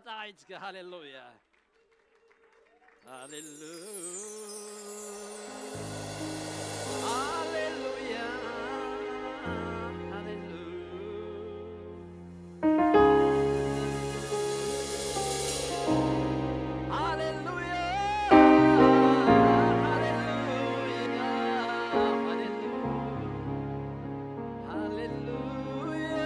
ጣይትከ ሃሌሉያ። ሃሌሉያ። ሃሌሉያ። ሃሌሉያ። ሃሌሉያ። ሃሌሉያ። ሃሌሉያ።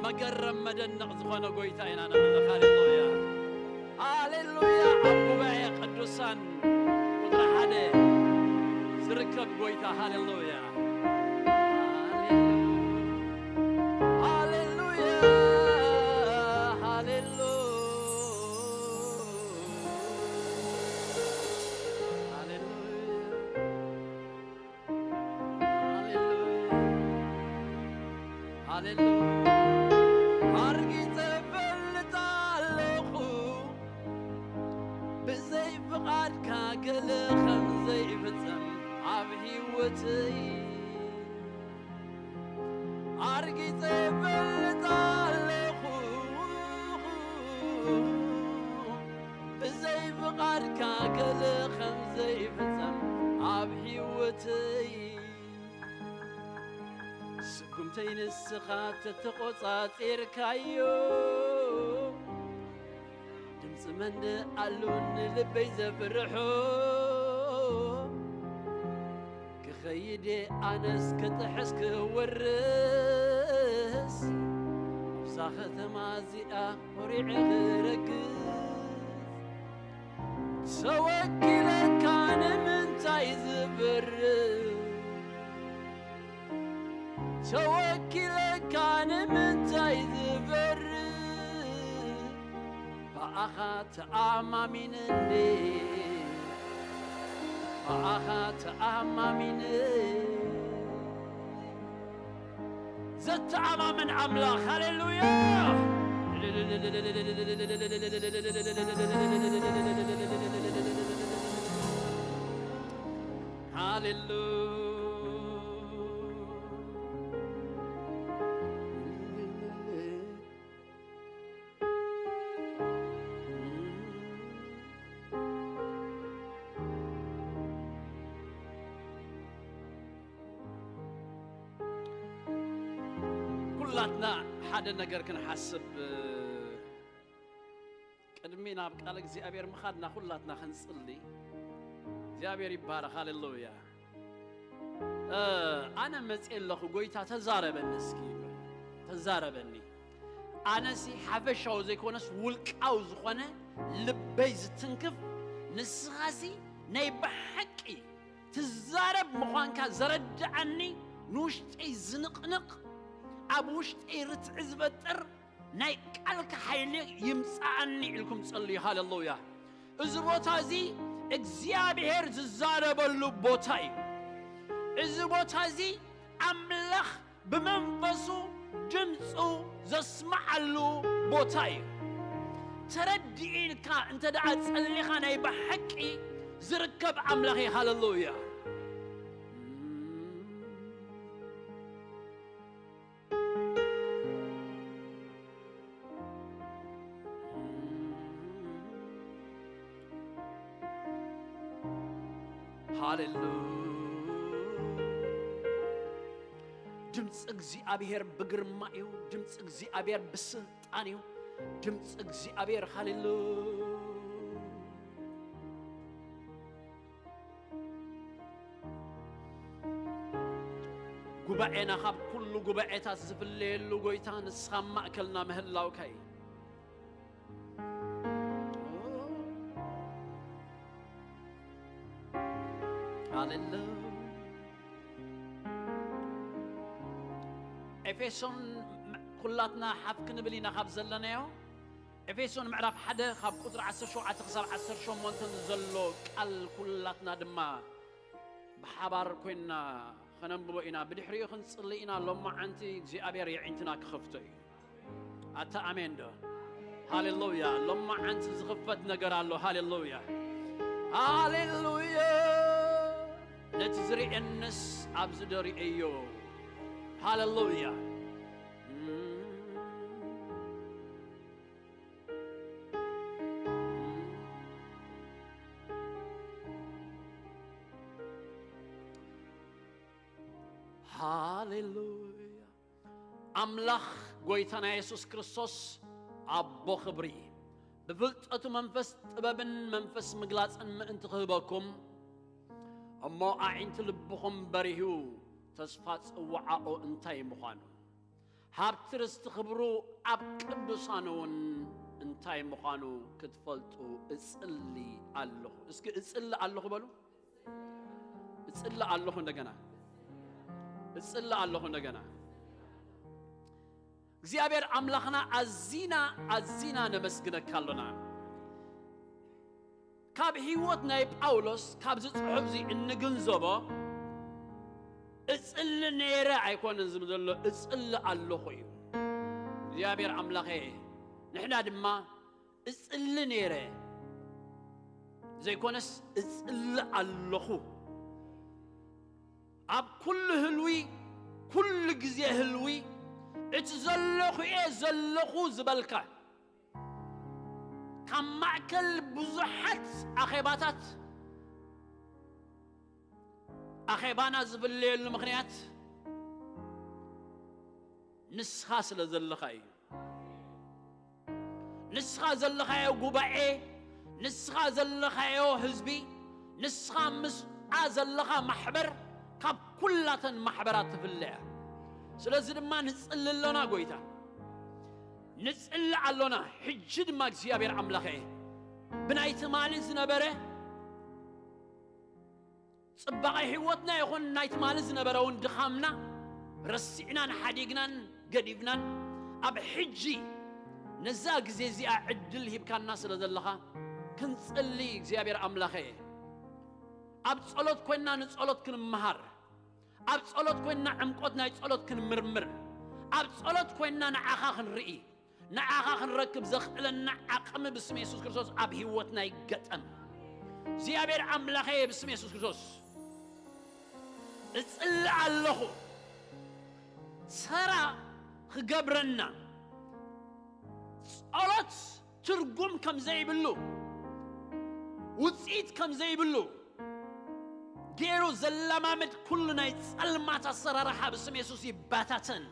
መገረም መደነቕ ዝኾነ ጎይታ ኢና ነምልኽ። ሃሌሉያ። ሃሌሉያ። ኣብ ጉባኤ ቅዱሳን ቁጥሪ ሓደ ዝርከብ ጎይታ። ሃሌሉያ። ሃሌሉያ። ሃሌሉያ። ሃሌሉያ። ሃሌሉያ። ሃሌሉያ። ኣርጊጸ እፈልጥ ኣለኹ፣ ብዘይ ፍቓድካ ገለ ከም ዘይፍጸም ኣብ ህይወተይ። ኣርጊጸ እፈልጥ ኣለኹ፣ ብዘይ ፍቓድካ ገለ ከም ዘይፍጸም ኣብ ህይወተይ። ስጉምተይ ንስኻ ተተቖጻጺርካዮ፣ ድምፂ መንደ ኣሉ ንልበይ ዘፍርሖ። ክኸይድ ኣነስ ክጥሕስ ክወርስ፣ ኣብዛ ከተማ እዚኣ ኮሪዐ ክረግስ። ተወኪለካ ንምንታይ ዝበርስ? ተወኪለካ ንምንታይ ዝበርስ? ብኣኻ ተኣማሚነ እንዴ፣ ብኣኻ ተኣማሚነ። ዘተኣማምን ኣምላኽ። ሃሌሉያ። ሃሌሉያ። ኩላትና ሓደ ነገር ክንሓስብ፣ ቅድሚ ናብ ቃል እግዚኣብሔር ምኻድና ኩላትና ክንጽሊ። እግዚኣብሔር ይባረኽ። ሃሌሉያ። እ፣ ኣነ መጽየ ኣለኹ፣ ጎይታ ተዛረበኒ እስኪ ይብል። ተዛረበኒ። ኣነሲ ሓፈሻዊ ዘይኮነስ ውልቃዊ ዝኾነ ልበይ ዝትንክፍ፣ ንስኻሲ ናይ ብሓቂ ትዛረብ ምዃንካ ዘረድኣኒ፣ ንውሽጠይ ዝንቕንቕ፣ ኣብ ውሽጠይ ርትዒ ዝፈጥር ናይ ቃልካ ሓይሊ ይምጽኣኒ ኢልኩም ጸልዩ። ሃሌሉያ። እዚ ቦታ እዚ እግዚኣብሔር ዝዛረበሉ ቦታ እዩ። እዚ ቦታ እዚ ኣምላኽ ብመንፈሱ ድምፁ ዘስምዓሉ ቦታ እዩ። ተረዲእካ እንተ ደኣ ጸሊኻ ናይ ብሓቂ ዝርከብ ኣምላኽ እዩ። ሃሌሉያ። ሃሌሉያ። ድምፂ እግዚኣብሔር ብግርማ እዩ። ድምፂ እግዚኣብሔር ብስልጣን እዩ። ድምፂ እግዚኣብሔር፣ ሃሌሉያ። ጉባኤና ካብ ኩሉ ጉባኤታት ዝፍለየሉ ጎይታ ንስኻ ኣብ ማእከልና ምህላውካ እዩ። ሃሌሉያ። ኤፌሶን ኩላትና ሓፍ ክንብል ኢና ካብ ዘለናዮ። ኤፌሶን ምዕራፍ ሓደ ካብ ቁጽሪ ዓሰርተ ሸውዓተ ክሳብ ዓሰርተ ሸሞንተ ዘሎ ቃል ኩላትና ድማ ብሓባር ኮይንና ኸነንብቦ ኢና። ብድሕሪኡ ክንጽሊ ኢና። ሎማዓንቲ እግዚኣብሔር የዒንትና ክኸፍቶ እዩ። ኣታ ኣሜን ዶ? ሃሌሉያ። ሎማዓንቲ ዝኽፈት ነገር ኣሎ። ሃሌሉያ። ሃሌሉያ። ነቲ ዝርእየንስ ኣብዚ ዶ ርእየዮ። ሃሌሉያ። ሃሌሉያ። ኣምላኽ ጎይታና የሱስ ክርስቶስ ኣቦ ክብሪ፣ ብፍልጠቱ መንፈስ ጥበብን መንፈስ ምግላጽን ምእንቲ ክህበኩም፣ እሞ ኣዒንቲ ልብኹም በሪሁ፣ ተስፋ ጽዋዓኡ እንታይ ምዃኑ፣ ሃብቲ ርስቲ ክብሩ ኣብ ቅዱሳኑ እውን እንታይ ምዃኑ ክትፈልጡ እጽሊ ኣለኹ። እስኪ እጽሊ ኣለኹ በሉ። እጽሊ ኣለኹ እንደገና። እጽሊ ኣለኹ እንደገና። እግዚኣብሔር ኣምላኽና ኣዚና፣ ኣዚና ነመስግነካ ኣሎና። ካብ ህይወት ናይ ጳውሎስ ካብዚ ጽሑፍ እዚ እንግንዘቦ፣ እጽሊ ነይረ ኣይኮነን ዝብል ዘሎ፣ እጽሊ ኣለኹ እዩ። እግዚኣብሔር ኣምላኸ፣ ንሕና ድማ እጽሊ ነይረ ዘይኮነስ እጽሊ ኣለኹ። ኣብ ኩሉ ህልዊ፣ ኩሉ ግዜ ህልዊ፣ እቲ ዘለኹ እየ ዘለኹ ዝበልካ፣ ካብ ማእከል ብዙሓት ኣኼባታት፣ ኣኼባና ዝፍለየሉ ምኽንያት ንስኻ ስለ ዘለኻ እዩ። ንስኻ ዘለኻዮ ጉባኤ፣ ንስኻ ዘለኻዮ ህዝቢ፣ ንስኻ ምስኣ ዘለኻ ማሕበር ካብ ኩላተን ማሕበራት ትፍለ እያ። ስለዚ ድማ ንጽሊ ኣሎና ጎይታ፣ ንጽሊ ኣሎና። ሕጂ ድማ እግዚኣብሔር ኣምላኸ፣ ብናይ ትማሊ ዝነበረ ጽባቐ ህይወትና ይኹን ናይ ትማሊ ዝነበረ እውን ድኻምና ረሲዕናን ሓዲግናን ገዲፍናን፣ ኣብ ሕጂ ነዛ ግዜ እዚኣ ዕድል ሂብካና ስለ ዘለኻ ክንጽሊ፣ እግዚኣብሔር ኣምላኸ፣ ኣብ ጸሎት ኮይንና ንጸሎት ክንመሃር፣ ኣብ ጸሎት ኮይንና ዕምቆት ናይ ጸሎት ክንምርምር፣ ኣብ ጸሎት ኮይንና ንዓኻ ክንርኢ፣ ንዓኻ ክንረክብ ዘኽእለና ዓቕሚ ብስም የሱስ ክርስቶስ ኣብ ህይወትና ይገጠም። እግዚኣብሔር ኣምላኸየ፣ ብስም የሱስ ክርስቶስ እጽሊ ኣለኹ። ሰራ ክገብረና፣ ጸሎት ትርጉም ከም ዘይብሉ፣ ውጽኢት ከም ዘይብሉ ገይሩ ዘለማምድ ኩሉ ናይ ጸልማት ኣሰራርሓ ብስም የሱስ ይበታተን።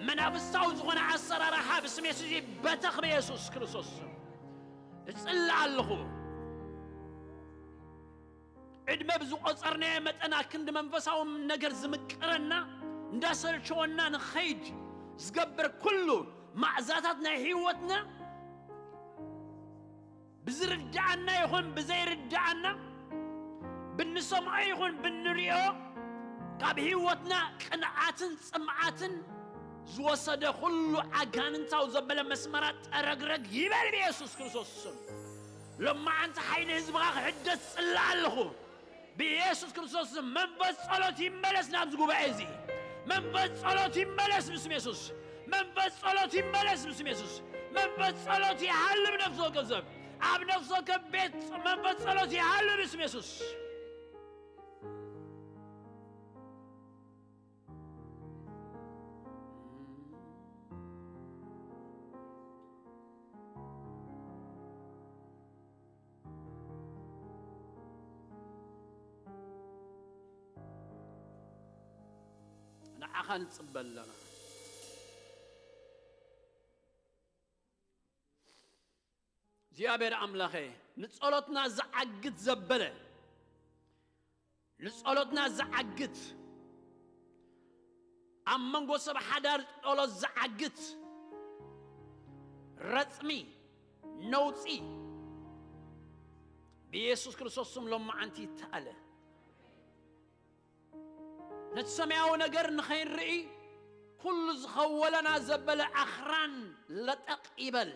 መናፍስታዊ ዝኾነ ኣሰራርሓ ብስም የሱስ ይበተኽ ብየሱስ ክርስቶስ ስም። እጽሊ ኣለኹ። ዕድመ ብዝቖጸርናዮ መጠን ኣክንዲ መንፈሳዊ ነገር ዝምቅረና፣ እንዳሰልቸወና ንኸይድ ዝገብር ኩሉ ማዕዛታት ናይ ህይወትና ብዝርድኣና ይኹን ብዘይርድኣና፣ ብንሰምዖ ይኹን ብንሪኦ፣ ካብ ህይወትና ቅንኣትን ጽምኣትን ዝወሰደ ኩሉ ኣጋንንታዊ ዘበለ መስመራት ጠረግረግ ይበል ብየሱስ ክርስቶስ ስም። ሎማዓንቲ ሓይሊ ህዝብኻ ክሕደስ ጽለ ኣለኹ። ብየሱስ ክርስቶስ ስም መንፈስ ጸሎት ይመለስ ናብዚ ጉባኤ እዚ። መንፈስ ጸሎት ይመለስ ብስም የሱስ። መንፈስ ጸሎት ይመለስ ብስም የሱስ። መንፈስ ጸሎት ይሃልብ ነፍሲ ወከፍ ሰብ። ኣብ ነፍሲ ወከፍ ቤት መንፈስ ጸሎት ይሃልብ ብስም የሱስ። ንዓኻ ንጽበ ኣለና። እግዚኣብሔር ኣምላኸ፣ ንጸሎትና ዝዓግት ዘበለ፣ ንጸሎትና ዝዓግት፣ ኣብ መንጎ ሰብ ሓዳር ጸሎት ዝዓግት ረጽሚ፣ ነውጺ ብየሱስ ክርስቶስ ስም ሎማዓንቲ ይተኣለ። ነቲ ሰማያዊ ነገር ንኸይንርኢ ኩሉ ዝኸወለና ዘበለ ኣኽራን ለጠቕ ይበል።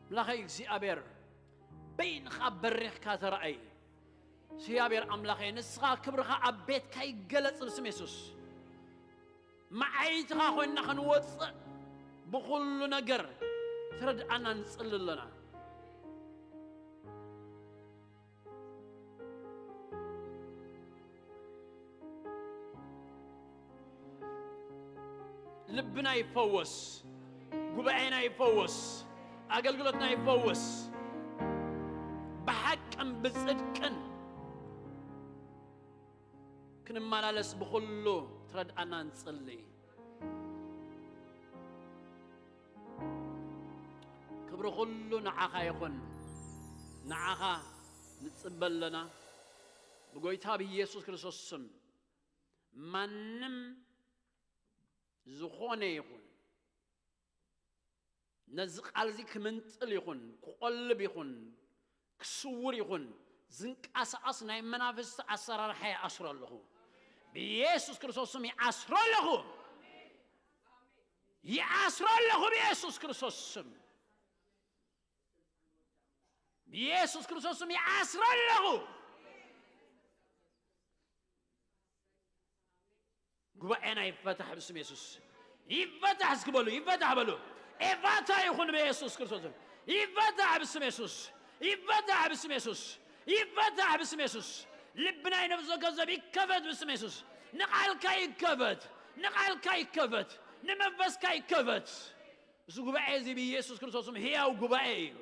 ኣምላኸይ እግዚኣብሔር፣ በይንኻ በሪኽካ ተረኣይ። እግዚኣብሔር ኣምላኸይ፣ ንስኻ ክብርኻ ኣብ ቤትካ ይገለጽ ብስም የሱስ። መዓይትኻ ኮይንና ክንወፅእ ብኹሉ ነገር ትረድኣና ንጽሊ ኣለና። ልብና ይፈወስ፣ ጉባኤና ይፈወስ፣ ኣገልግሎትና ይፈወስ። ብሓቅን ብጽድቅን ክንመላለስ ብኹሉ ትረድኣና ንጽሊ። ክብሪ ኩሉ ንዓኻ ይኹን። ንዓኻ ንጽበ ኣለና። ብጎይታ ብኢየሱስ ክርስቶስ ስም ማንም ዝኾነ ይኹን ነዚ ቃል እዚ ክምንጥል ይኹን ክቆልብ ይኹን ክስውር ይኹን ዝንቀሳቐስ ናይ መናፍስቲ ኣሰራርሓ ይኣስሮ ኣለኹ። ብኢየሱስ ክርስቶስ ስም ይኣስሮ ኣለኹ። ይኣስሮ ኣለኹ ብኢየሱስ ክርስቶስ ስም። ብኢየሱስ ክርስቶስ ስም ይኣስሮ ኣለኹ። ጉባኤና ይፈታሕ ብስም የሱስ። ይፈታሕ እስኪ በሉ፣ ይፈታሕ በሉ። ኤፋታ ይኹን ብየሱስ ክርስቶስ። ይፈታሕ ብስም የሱስ። ይፈታሕ ብስም የሱስ። ይፈታሕ ብስም የሱስ። ልቢ ናይ ነፍሲ ገንዘብ ይከፈት ብስም የሱስ። ንቓልካ ይከፈት፣ ንቓልካ ይከፈት፣ ንመንፈስካ ይከፈት። እዚ ጉባኤ እዚ ብኢየሱስ ክርስቶስም ህያው ጉባኤ እዩ።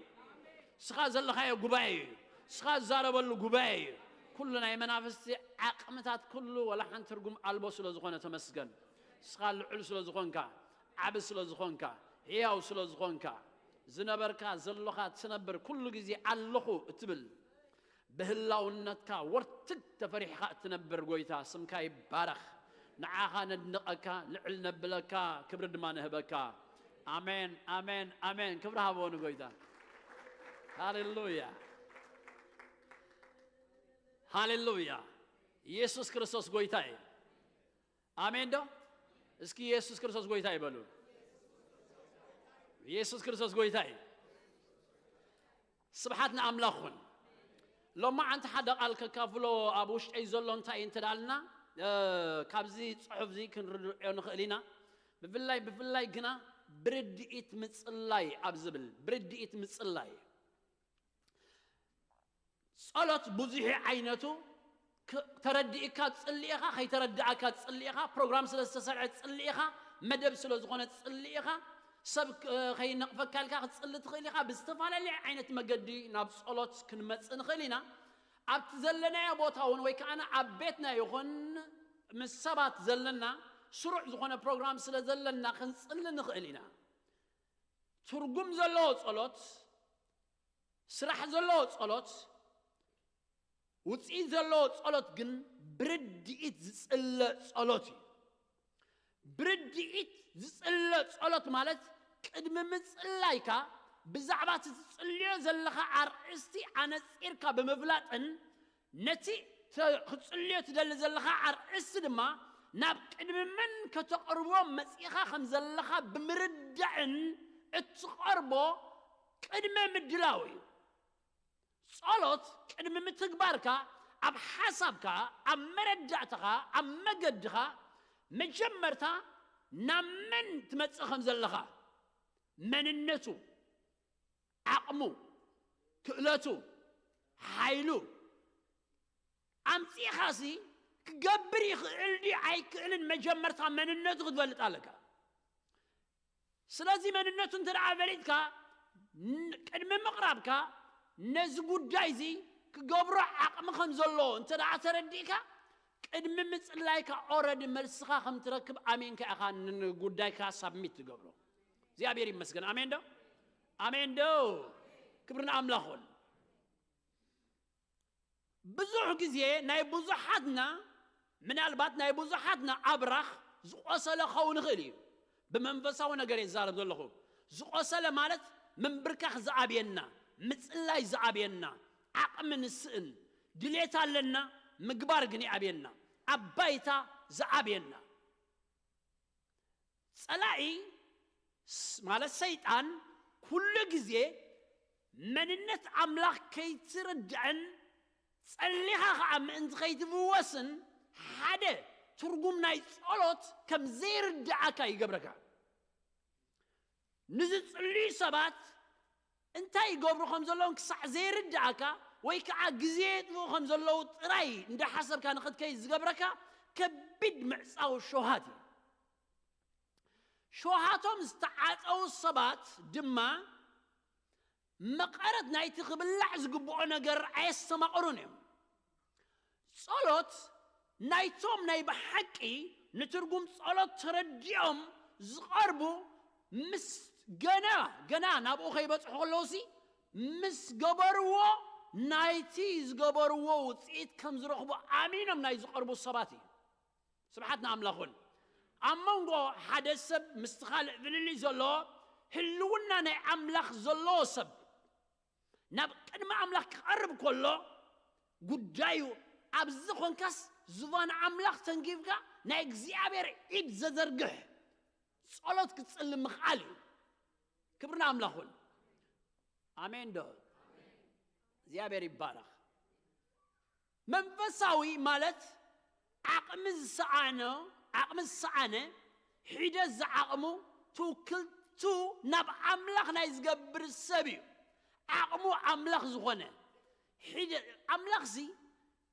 እስኻ ዘለኻዮ ጉባኤ እዩ። እስኻ ዝዛረበሉ ጉባኤ እዩ። ኩሉ ናይ መናፍስቲ ዓቕምታት ኩሉ ወላ ሓንቲ ትርጉም ኣልቦ ስለ ዝኾነ ተመስገን። እስኻ ልዑል ስለ ዝኾንካ፣ ዓቢ ስለ ዝኾንካ፣ ህያው ስለ ዝኾንካ፣ ዝነበርካ፣ ዘሎኻ፣ ትነብር፣ ኩሉ ግዜ ኣለኹ እትብል፣ ብህላውነትካ ወርትግ ተፈሪሕኻ እትነብር ጎይታ፣ ስምካ ይባረኽ። ንዓኻ ነድንቐካ፣ ልዕል ነብለካ፣ ክብሪ ድማ ንህበካ። ኣሜን፣ ኣሜን፣ ኣሜን። ክብሪ ሃብዎ ንጎይታ። ሃሌሉያ፣ ሃሌሉያ። ኢየሱስ ክርስቶስ ጎይታ እዩ። ኣሜን ዶ? እስኪ ኢየሱስ ክርስቶስ ጎይታ ይበሉ። ኢየሱስ ክርስቶስ ጎይታ እዩ። ስብሓት ንኣምላኽ ኹን። ሎማዓንቲ ሓደ ቃል ከካፍሎ ኣብ ውሽጠይ ዘሎ እንታይ እዩ እንተ ዳልና፣ እ፣ ካብዚ ጽሑፍ እዚ ክንርድኦ ንኽእል ኢና። ብፍላይ፣ ብፍላይ ግና ብርድኢት ምጽላይ ኣብ ዝብል፣ ብርድኢት ምጽላይ። ጸሎት ብዙሕ ዓይነቱ፣ ክ-፣ ተረዲእካ ትጽሊ ኢኻ፣ ከይተረዳእካ ትጽሊ ኢኻ፣ ፕሮግራም ስለ ዝተሰርዐ ትጽሊ ኢኻ፣ መደብ ስለ ዝኾነ ትጽሊ ኢኻ፣ ሰብ ክ-፣ ከይነቕፈካ ኢልካ ክትጽሊ ትኽእል ኢኻ። ብዝተፈላለየ ዓይነት መገዲ ናብ ጸሎት ክንመጽእ ንኽእል ኢና። ኣብቲ ዘለናዮ ቦታ እውን ወይ ከኣ ኣብ ቤትና ይኹን ምስ ሰባት ዘለና ስሩዕ ዝኾነ ፕሮግራም ስለ ዘለና ክንጽሊ ንኽእል ኢና። ትርጉም ዘለዎ ጸሎት፣ ስራሕ ዘለዎ ጸሎት፣ ውጽኢት ዘለዎ ጸሎት ግን ብርድኢት ዝጽለ ጸሎት እዩ። ብርድኢት ዝጽለ ጸሎት ማለት ቅድሚ ምጽላይካ ብዛዕባ እቲ ትጽልዮ ዘለኻ ኣርእስቲ ኣነጺርካ ብምፍላጥን ነቲ ተ-፣ ክትጽልዮ ትደሊ ዘለኻ ኣርእስቲ ድማ ናብ ቅድሚ መን ከተቕርቦ መጺኻ ከም ዘለኻ ብምርዳእን እትቐርቦ ቅድመ ምድላው እዩ። ጸሎት ቅድሚ ምትግባርካ ኣብ ሓሳብካ፣ ኣብ መረዳእታኻ፣ ኣብ መገድኻ መጀመርታ ናብ መን ትመጽእ ከም ዘለኻ፣ መንነቱ፣ ዓቕሙ፣ ክእለቱ፣ ሓይሉ ኣምጺእኻሲ ክገብር ይኽእል ድዩ ኣይክእልን መጀመርታ መንነቱ ክትፈልጥ ኣለካ። ስለዚ መንነቱ እንተ ደኣ ፈሊጥካ፣ ን-፣ ቅድሚ ምቕራብካ ነዚ ጉዳይ እዚ ክገብሮ ዓቕሚ ከም ዘለዎ እንተ ደኣ ተረዲእካ፣ ቅድሚ ምጽላይካ ኦረዲ መልስኻ ከም ትረክብ ኣሚንካ ኢኻ ን-፣ ንጉዳይካ ሳብሚት ትገብሮ። እግዚኣብሔር ይመስገን። ኣሜን ዶ? ኣሜን ዶ? ክብሪ ንኣምላኽ ይኹን። ብዙሕ ግዜ ናይ ብዙሓትና፣ ምናልባት ናይ ብዙሓትና ኣብራኽ ዝቖሰለ ክኸውን ይኽእል እዩ። ብመንፈሳዊ ነገር እየ ዝዛረብ ዘለኹ። ዝቖሰለ ማለት ምንብርካኽ ዝኣብየና፣ ምጽላይ ዝኣብየና፣ ዓቕሚ ንስእን፣ ድሌት ኣለና፣ ምግባር ግን ይኣብየና፣ ኣብ ባይታ ዝኣብየና። ጸላኢ ስ-፣ ማለት ሰይጣን ኩሉ ግዜ መንነት ኣምላኽ ከይትርዳእን ጸሊኻ ኸዓ ምእንቲ ከይትፍወስን ሓደ ትርጉም ናይ ጸሎት ከም ዘይርድኣካ ይገብረካ። ንዝጽልዩ ሰባት እንታይ ይገብሩ ከም ዘለዎም ክሳዕ ዘይርድኣካ ወይ ከዓ ግዜ የጥፍኡ ከም ዘለዉ ጥራይ እንዳሓሰብካ ንኽትከይድ ዝገብረካ ከቢድ ምዕጻው ሸውሃት እዩ። ሸውሃቶም ዝተዓጸዉ ሰባት ድማ መቐረት ናይቲ ክብላዕ ዝግብኦ ነገር ኣየስተማቕሩን እዮም። ጸሎት ናይቶም ናይ ብሓቂ ንትርጉም ጸሎት ተረዲኦም ዝቐርቡ፣ ምስ ገና ገና ናብኡ ከይበጽሑ ከለውሲ፣ ምስ ገበርዎ፣ ናይቲ ዝገበርዎ ውጽኢት ከም ዝረኽቡ ኣሚኖም ናይ ዝቐርቡ ሰባት እዩ። ስብሓት ንኣምላኽ ይኹን። ኣብ መንጎ ሓደ ሰብ ምስቲ ካልእ ፍልልይ ዘለዎ፣ ህልውና ናይ ኣምላኽ ዘለዎ ሰብ ናብ ቅድሚ ኣምላኽ ክቐርብ ከሎ፣ ጉዳዩ ኣብዚ ኾንካስ፣ ዝባን ኣምላኽ ተንኪፍካ ናይ እግዚኣብሔር ኢድ ዘዘርግሕ ጸሎት ክትጽሊ ምኽኣል እዩ። ክብሪ ንኣምላኽ ይኹን። ኣሜን ዶ? እግዚኣብሔር ይባረኽ። መንፈሳዊ ማለት ዓቕሚ ዝሰኣነ፣ ዓቕሚ ዝሰኣነ፣ ሒደት ዝዓቕሙ፣ ትውክልቱ ናብ ኣምላኽ ናይ ዝገብር ሰብ እዩ። ዓቕሙ ኣምላኽ ዝኾነ፣ ሒደ-፣ ኣምላኽሲ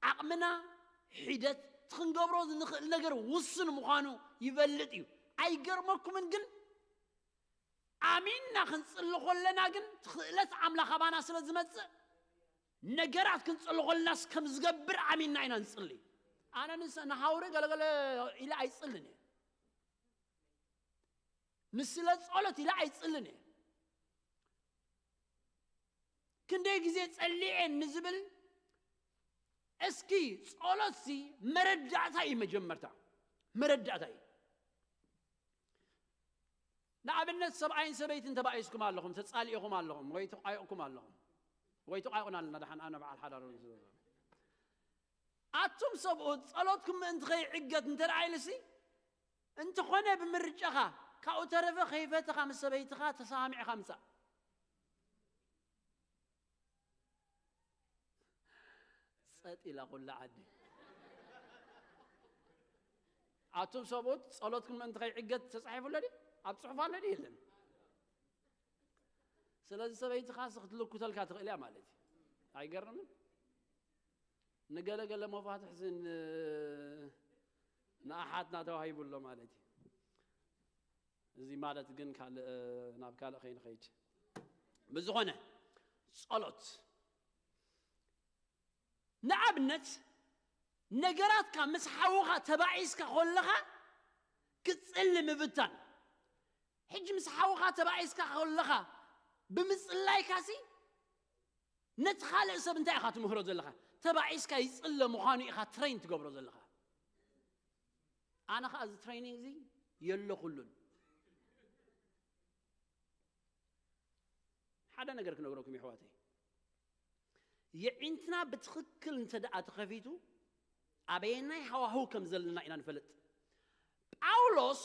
ዓቕምና ሒደት፣ እቲ ክንገብሮ ንኽእል ነገር ውሱን ምዃኑ ይፈልጥ እዩ። ኣይገርመኩምን ግን? ኣሚንና ክንጽሊ ከለና ግን፣ እቲ ክእለት ኣምላኽ ኣባና ስለ ዝመጽእ፣ ነገራት ክንጽሊ ከለናስ ከም ዝገብር ኣሚንና ኢና ንጽሊ። ኣነ ንስ-፣ ንሃውሪ ገለገለ ኢለ ኣይጽልን እየ። ንስለ ጸሎት ኢለ ኣይጽልን እየ። ክንደይ ግዜ ጸሊኤ ንዝብል፣ እስኪ ጸሎትሲ መረዳእታ እዩ መጀመርታ። መረዳእታ እዩ። ንኣብነት፣ ሰብኣይን ሰበይትን ተባኢስኩም ኣለኹም፣ ተጻሊእኹም ኣለኹም፣ ወይ ተቋይቕኩም ኣለኹም፣ ወይ ተቋይቑና ኣለና፣ ደሓን ኣነ በዓል ሓዳር እውን ስለ ዝኾነ። ኣቱም ሰብኡት፣ ጸሎትኩም ምእንቲ ከይዕገት እንተ ደኣ ኢሉሲ፣ እንተኾነ ብምርጫኻ፣ ካብኡ ተረፈ ከይፈተኻ ምስ ሰበይትኻ ተሰማሚዕካ ምጻእ። ጸጥ ኢላ ኩላ ዓዲ። ኣቱም ሰብኡት፣ ጸሎትኩም ምእንቲ ከይዕገት ተጻሒፉ ኣሎ ድዩ? ኣብ ጽሑፍ ኣሎ ድዩ? የለን። ስለዚ ሰበይትኻስ ክትልኩተልካ ትኽእል እያ ማለት እዩ። ኣይገርምን? ንገለገለ መፋትሕ ሲ ን-፣ ንኣሓትና ተዋሂቡ ኣሎ ማለት እዩ። እዚ ማለት ግን ካልእ፣ ናብ ካልእ ከይንኸይድ። ብዝኾነ፣ ጸሎት፣ ንኣብነት፣ ነገራትካ ምስ ሓውኻ ተባኢስካ ከለኻ ክትጽሊ ምብታን። ሕጂ ምስ ሓውኻ ተባኢስካ ከለኻ ብምጽላይካሲ፣ ነቲ ካልእ ሰብ እንታይ ኢኻ ትምህሮ ዘለኻ? ተባኢስካ ይጽለ ምዃኑ ኢኻ ትሬን ትገብሮ ዘለኻ። ኣነ ኸኣ እዚ ትሬኒንግ እዚ የለኹሉን። ሓደ ነገር ክነግረኩም የሕዋተይ። የዒንትና ብትኽክል እንተ ደኣ ተኸፊቱ፣ ኣበየናይ ሃዋህው ከም ዘለና ኢና ንፈልጥ። ጳውሎስ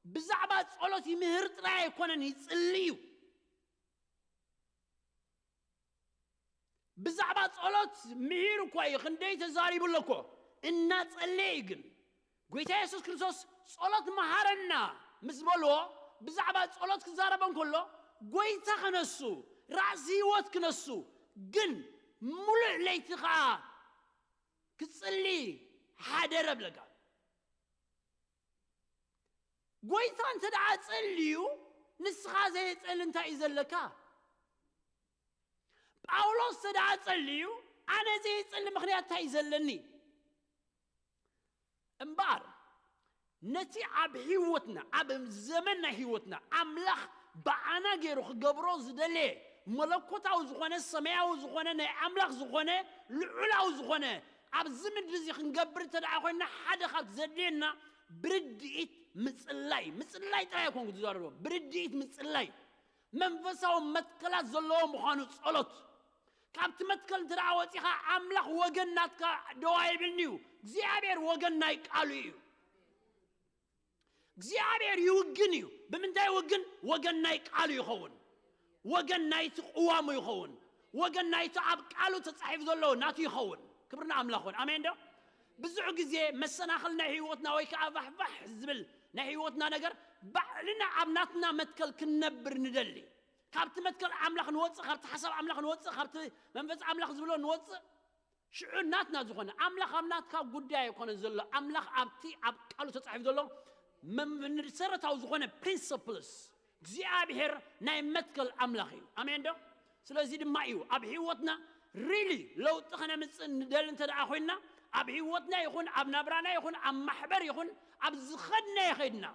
ብዛዕባ ጸሎት ይምህር ጥራይ ኣይኮነን፣ ይጽሊ እዩ። ብዛዕባ ጸሎት ምሂር እኳ እዩ፣ ክንደይ ተዛሪቡ ኣሎ እኮ። እናጸለየ እዩ ግን። ጎይታ የሱስ ክርስቶስ፣ "ጸሎት መሃረና" ምስ በልዎ፣ ብዛዕባ ጸሎት ክዛረብ እንከሎ፣ ጎይታ ክነሱ፣ ራእሲ ህይወት ክነሱ፣ ግን ምሉእ ለይቲ ኸኣ ክጽሊ ሓደረ ብለካ። ጎይታ እንተ ደኣ ጸልዩ፣ ንስኻ ዘየጸሊ እንታይ እዩ ዘለካ? ጳውሎስ እንተ ደኣ ጸልዩ፣ ኣነ ዘየጸሊ ምኽንያት እንታይ እዩ ዘለኒ? እምበኣር፣ ነቲ ኣብ ህይወትና፣ ኣብ ዘመን ናይ ህይወትና፣ ኣምላኽ ብኣና ገይሩ ክገብሮ ዝደለየ፣ መለኮታዊ ዝኾነ፣ ሰማያዊ ዝኾነ፣ ናይ ኣምላኽ ዝኾነ፣ ልዑላዊ ዝኾነ፣ ኣብዚ ምድሪ እዚ ክንገብር እንተ ደኣ ኮይንና፣ ሓደ ካብ ዘድልየና ብርድኢት ምጽላይ። ምጽላይ ጥራይ ኣይኮንኩ ዝዛረቦ፣ ብርድኢት ምጽላይ። መንፈሳዊ መትከላት ዘለዎ ምዃኑ ጸሎት። ካብቲ መትከል እንተ ደኣ ወጺኻ፣ ኣምላኽ ወገን ናትካ ደው ኣይብልን'ዩ። እግዚኣብሔር ወገን ናይ ቃሉ እዩ። እግዚኣብሔር ይውግን እዩ። ብምንታይ ይውግን? ወገን ናይ ቃሉ ይኸውን። ወገን ናይቲ ቅዋሙ ይኸውን። ወገን ናይቲ ኣብ ቃሉ ተጻሒፉ ዘሎ ናቱ ይኸውን። ክብሪ ንኣምላኽ ይኹን። ኣሜን ዶ? ብዙሕ ግዜ መሰናኽል ናይ ህይወትና ወይ ከኣ ፋሕፋሕ ዝብል ናይ ህይወትና ነገር ባዕልና ኣብ ናትና መትከል ክንነብር ንደሊ። ካብቲ መትከል ኣምላኽ ንወጽእ፣ ካብቲ ሓሳብ ኣምላኽ ንወጽእ፣ ካብቲ መንፈስ ኣምላኽ ዝብሎ ንወጽእ። ሽዑ ናትና ዝኾነ ኣምላኽ ኣብ ናትካ ጉዳይ ኣይኮነን ዘሎ። ኣምላኽ ኣብቲ ኣብ ቃሉ ተጻሒፉ ዘሎ መም-፣ መሰረታዊ ዝኾነ ፕሪንስፕልስ እግዚኣብሔር ናይ መትከል ኣምላኽ እዩ። ኣሜን ዶ? ስለዚ ድማ እዩ ኣብ ህይወትና ሪሊ ለውጢ ከነምጽእ ንደሊ እንተ ደኣ ኮይንና፣ ኣብ ህይወትና ይኹን ኣብ ናብራና ይኹን ኣብ ማሕበር ይኹን ኣብ ዝኸድና ይኸድና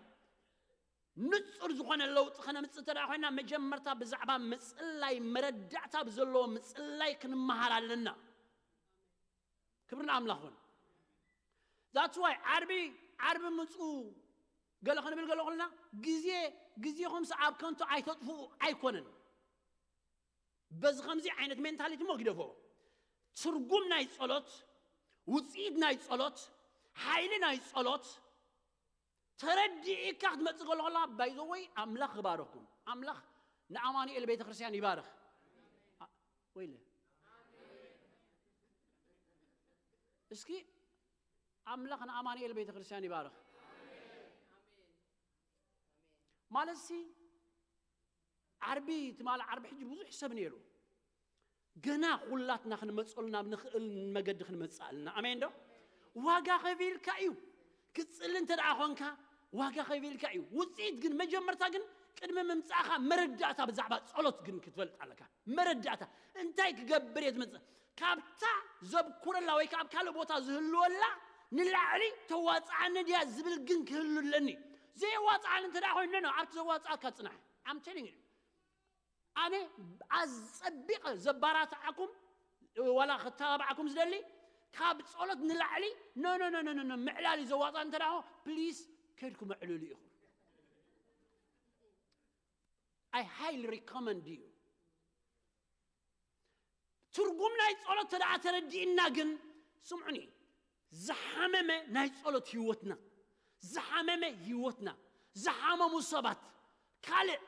ንጹር ዝኾነ ለውጢ ከነምጽእ እንተ ኮይና መጀመርታ ብዛዕባ ምጽላይ መረዳእታ ብዘለዎ ምጽላይ ክንመሃር ኣለና። ክብሪ ንኣምላኽ ይኹን። That's why ዓርቢ ዓርቢ ምጹ ገለ ክንብል ገለ ኾልና ግዜ ግዜኹም ኣብ ከንቱ ኣይተጥፍኡ ኣይኮነን። በዚ ከምዚ ዓይነት ሜንታሊቲ ሞ ግደፎ። ትርጉም ናይ ጸሎት፣ ውጽኢት ናይ ጸሎት፣ ሓይሊ ናይ ጸሎት ተረዲእካ ክትመጽእ ከሎ ላ ባይዘወይ ኣምላኽ ይባረኽኩም። ኣምላኽ ንኣማኑኤል ቤተ ክርስቲያን ይባርኽ። አ- ወይለ እስኪ ኣምላኽ ንኣማኑኤል ቤተ ክርስቲያን ይባርኽ። ማለት ሲ ዓርቢ ትማሊ ዓርቢ ሕጂ ብዙሕ ሰብ ነይሩ። ገና ኩላትና ክንመፀሉ ናብ ንኽእል መገዲ ክንመፅእ ኣለና። ኣሜን ዶ? ዋጋ ከፊልካ እዩ። ክትፅሊ እንተ ደኣ ኾንካ ዋጋ ከፊልካ እዩ። ውፅኢት ግን መጀመርታ ግን ቅድሚ ምምፃእኻ መረዳእታ ብዛዕባ ጸሎት ግን ክትፈልጥ ኣለካ። መረዳእታ እንታይ ክገብር እየ ዝመፅእ? ካብታ ዘብኩረላ ወይ ካብ ካልእ ቦታ ዝህልወላ ንላዕሊ ተዋፅኣኒ ድያ ዝብል ግን ክህሉ ኣለኒ። ዘየዋፅኣኒ እንተ ደኣ ኮይኑ ኖ ኣብቲ ዘዋፅኣካ ፅናሕ። ኣምቴሊንግ ኣነ ኣጸቢቐ ዘባራትዓኩም ዋላ ክተባብዓኩም ዝደሊ ካብ ጸሎት ንላዕሊ ኖ ኖ ኖ ኖ ኖ ምዕላል እዩ ዘዋጣ እንተ ደኣ ፕሊስ ከድኩም ኣዕልሉ ኢኹም። I highly recommend you። ትርጉም ናይ ጸሎት ተደኣ ተረዲእና ግን ስምዑኒ፣ ዝሓመመ ናይ ጸሎት ህይወትና፣ ዝሓመመ ህይወትና፣ ዝሓመሙ ሰባት ካልእ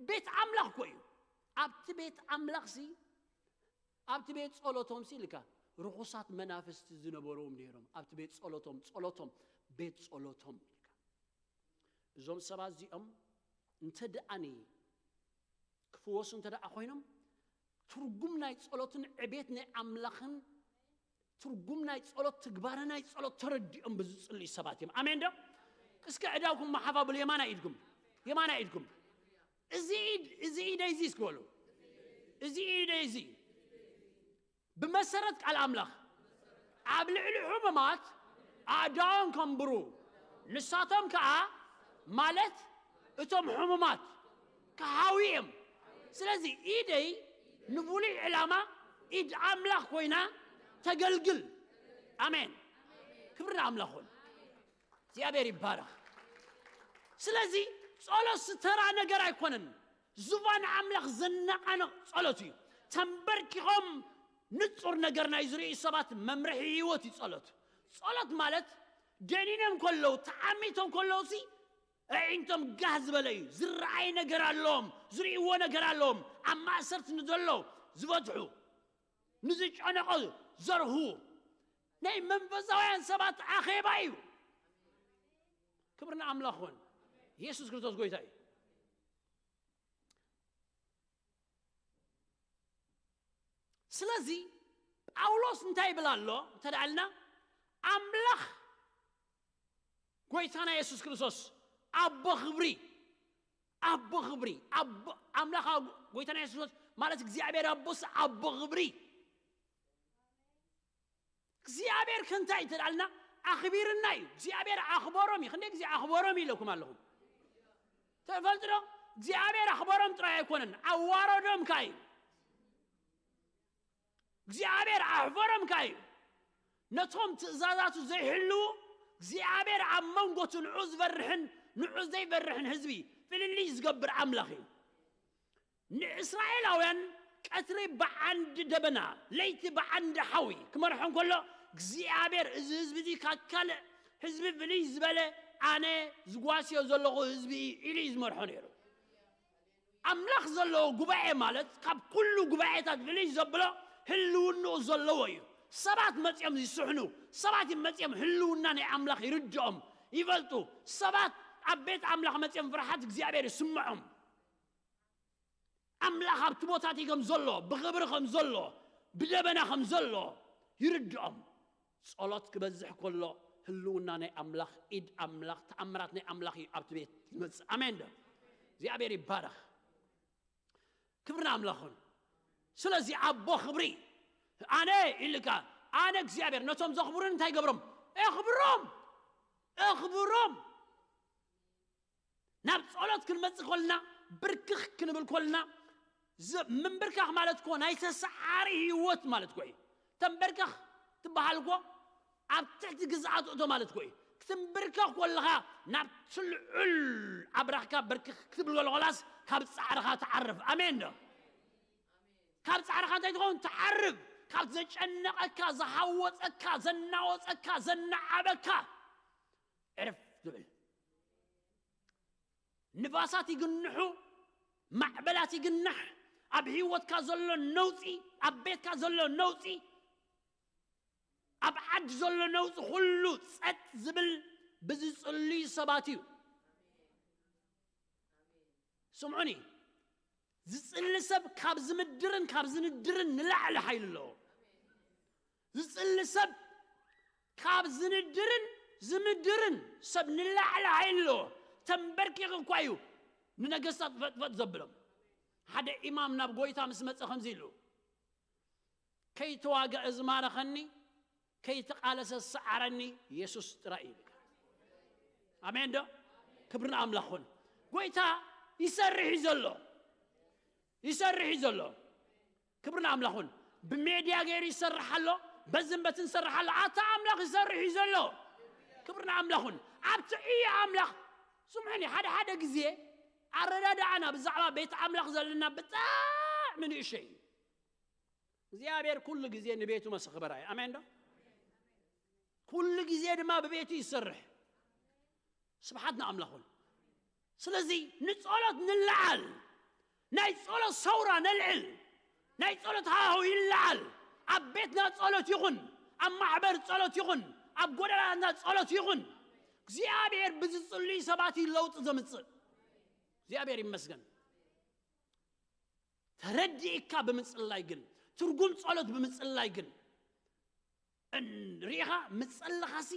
ቤት ኣምላኽ ኮ እዩ። ኣብቲ ቤት ኣምላኽሲ ኣብቲ ቤት ጸሎቶምሲ ኢልካ ርኹሳት መናፍስቲ ዝነበርዎም ነይሮም። ኣብቲ ቤት ጸሎቶም ጸሎቶም ቤት ጸሎቶም ኢልካ እዞም ሰባት እዚኦም እንተ ደኣኒ ክፍወሱ እንተ ደኣ ኮይኖም ትርጉም ናይ ጸሎትን ዕቤት ናይ ኣምላኽን ትርጉም ናይ ጸሎት ትግባረ ናይ ጸሎት ተረዲኦም ብዝጽልዩ ሰባት እዮም። ኣሜን ዶ? እስከ ዕዳውኩም መሓፋብሉ የማና ኢድኩም የማና ኢድኩም እዚ ኢድ እዚ ኢደይ እዚ እስኪ በሉ እዚ ኢደይ እዚ ብመሰረት ቃል ኣምላኽ ኣብ ልዕሊ ሕሙማት ኣእዳዎም ከንብሩ ንሳቶም ከኣ ማለት እቶም ሕሙማት ክሃዊ እዮም። ስለዚ ኢደይ ንፍሉይ ዕላማ ኢድ ኣምላኽ ኮይና ተገልግል። ኣሜን። ክብሪ ንኣምላኽ ይኹን። እግዚኣብሔር ይባረኽ። ስለዚ ጸሎት ዝተራ ነገር ኣይኮነን። ዙፋን ኣምላኽ ዘነቓንቕ ጸሎት እዩ። ተንበርኪኾም ንጹር ነገር ናይ ዝርእዩ ሰባት መምርሒ ህይወት እዩ ጸሎት። ጸሎት ማለት ደኒኖም ከለዉ ተዓሚቶም ከለዉ ሲ ኣዒንቶም ጋህ ዝበለ እዩ። ዝረኣይ ነገር ኣለዎም፣ ዝርእይዎ ነገር ኣለዎም። ኣብ ማእሰርቲ ንዘለዉ ዝበትሑ፣ ንዝጨነቐ ዘርህዉ ናይ መንፈሳውያን ሰባት ኣኼባ እዩ። ክብሪ ንኣምላኽ ይኹን። የሱስ ክርስቶስ ጎይታ እዩ። ስለዚ ጳውሎስ እንታይ ይብል ኣሎ እንተ ደኣልና ኣምላኽ ጎይታና የሱስ ክርስቶስ ኣቦ ክብሪ ኣቦ ክብሪ ኣቦ- ኣምላኽ ጎይታና የሱስ ክርስቶስ ማለት እግዚኣብሔር ኣቦስ ኣቦ ክብሪ እግዚኣብሔር ከንታይ እንተ ደኣልና ኣኽቢርና እዩ እግዚኣብሔር ኣኽበሮም እዩ ክንደ ግዜ ኣኽበሮም ኢለኩም ኣለኹም ተፈልጥዶ እግዚኣብሔር ኣኽበሮም ጥራይ ኣይኮነን ኣዋረዶም ካዩ እግዚኣብሔር ኣሕፈሮም ካዩ ነቶም ትእዛዛቱ ዘይሕልዉ እግዚኣብሔር ኣብ መንጎቱ ንዑ ዝበርሕን ንዑ ዘይበርሕን ህዝቢ ፍልልይ ዝገብር ኣምላኽ እዩ ንእስራኤላውያን ቀትሪ ብዓንዲ ደበና ለይቲ ብዓንዲ ሓዊ ክመርሖም ከሎ እግዚኣብሔር እዚ ህዝቢ እዚ ካብ ካልእ ህዝቢ ፍልይ ዝበለ ኣነ ዝጓስዮ ዘለኹ ህዝቢ ኢሉ እዩ ዝመርሖ ነይሩ ኣምላኽ ዘለዎ ጉባኤ ማለት ካብ ኩሉ ጉባኤታት ፍልይ ዘብሎ ህልውንኡ ዘለዎ እዩ ሰባት መፅኦም ይስሕኑ ሰባት መፅኦም ህልውና ናይ ኣምላኽ ይርድኦም ይፈልጡ ሰባት ኣብ ቤት ኣምላኽ መፅኦም ፍርሓት እግዚኣብሔር ይስምዖም ኣምላኽ ኣብቲ ቦታ እቲ ከም ዘሎ ብኽብሪ ከም ዘሎ ብደበና ከም ዘሎ ይርድኦም ጸሎት ክበዝሕ ከሎ ህልውና ናይ ኣምላኽ ኢድ ኣምላኽ ተኣምራት ናይ ኣምላኽ እዩ ኣብቲ ቤት ዝመጽእ ኣሜን ዶ እግዚኣብሔር ይባረኽ ክብሪ ንኣምላኽን ስለዚ ኣቦ ክብሪ ኣነ ኢልካ ኣነ እግዚኣብሔር ነቶም ዘኽብሩን እንታይ ገብሮም? እኽብሮም። እኽብሮም። ናብ ጸሎት ክንመጽእ ከልና፣ ብርክኽ ክንብል ከልና፣ ዝ-፣ ምንብርካኽ ማለት እኮ ናይ ተሰዓሪ ህይወት ማለት እኮ እዩ። ተንበርከኽ ትበሃል እኮ ኣብ ትሕቲ ግዝኣት እቶ ማለት እኮ እዩ። ክትንብርከኽ ከለኻ ናብቲ ልዑል ኣብራኽካ ብርክኽ ክትብል ከለኻ፣ ካብ ጻዕርኻ ትዓርፍ። ኣሜን ዶ? ካብ ጻዕርኻ እንታይ ትኸውን? ትዓርፍ። ካብ ዘጨነቐካ፣ ዝሃወጸካ፣ ዘናወጸካ፣ ዘናዓበካ ዕርፍ ትብል። ንፋሳት ይግንሑ፣ ማዕበላት ይግናሕ። ኣብ ህይወትካ ዘሎ ነውጺ፣ ኣብ ቤትካ ዘሎ ነውጺ፣ ኣብ ዓዲ ዘሎ ነውጺ ኩሉ ጸጥ ዝብል ብዝጽልዩ ሰባት እዩ። ስምዑኒ፣ ዝጽሊ ሰብ ካብ ዝምድርን ካብ ዝንድርን ንላዕሊ ሓይሊ ኣለዎ። ዝጽሊ ሰብ ካብ ዝንድርን ዝምድርን ሰብ ንላዕሊ ሓይሊ ኣለዎ። ተንበርኪኹ እኳ እዩ ንነገስታት ፈጥፈጥ ዘብሎም። ሓደ ኢማም ናብ ጎይታ ምስ መጸ ከምዚ ኢሉ፣ "ከይተዋግአ ዝማረኸኒ፣ ከይተቓለሰ ዝሰዓረኒ የሱስ ጥራይ እዩ" ኢሉ። ኣሜን ዶ? ክብሪ ንኣምላኽ ይኹን። ጎይታ ይሰርሕ እዩ ዘሎ። ይሰርሕ እዩ ዘሎ። ክብሪ ንኣምላኽ ይኹን። ብሜድያ ገይሩ ይሰርሕ ኣሎ፣ በዝን በትን ይሰርሕ ኣሎ። ኣታ ኣምላኽ ይሰርሕ እዩ ዘሎ። ክብሪ ንኣምላኽ ይኹን። ኣብቲ እዩ ኣምላኽ። ስምዑኒ፣ ሓደ ሓደ ግዜ ኣረዳድኣና ብዛዕባ ቤት ኣምላኽ ዘለና ብጣዕሚ ንእሽተይ እዩ። እግዚኣብሔር ኩሉ ግዜ ንቤቱ መሰኽበራ እዩ። ኣሜን ዶ? ኩሉ ግዜ ድማ ብቤቱ ይሰርሕ። ስብሓት ንኣምላኽ ይኹን። ስለዚ ንጸሎት ንለዓል፣ ናይ ጸሎት ሰውራ ነልዕል፣ ናይ ጸሎት ሃዋህው ይለዓል። ኣብ ቤትና ጸሎት ይኹን፣ ኣብ ማሕበር ጸሎት ይኹን፣ ኣብ ጎደናና ጸሎት ይኹን፣ እግዚኣብሔር ብዝጽልዩ ሰባት እዩ ለውጢ ዘምጽእ። እግዚኣብሔር ይመስገን። ተረዲእካ ብምጽላይ ግን፣ ትርጉም ጸሎት ብምጽላይ ግን፣ እን-፣ ርኢኻ ምጸለኻሲ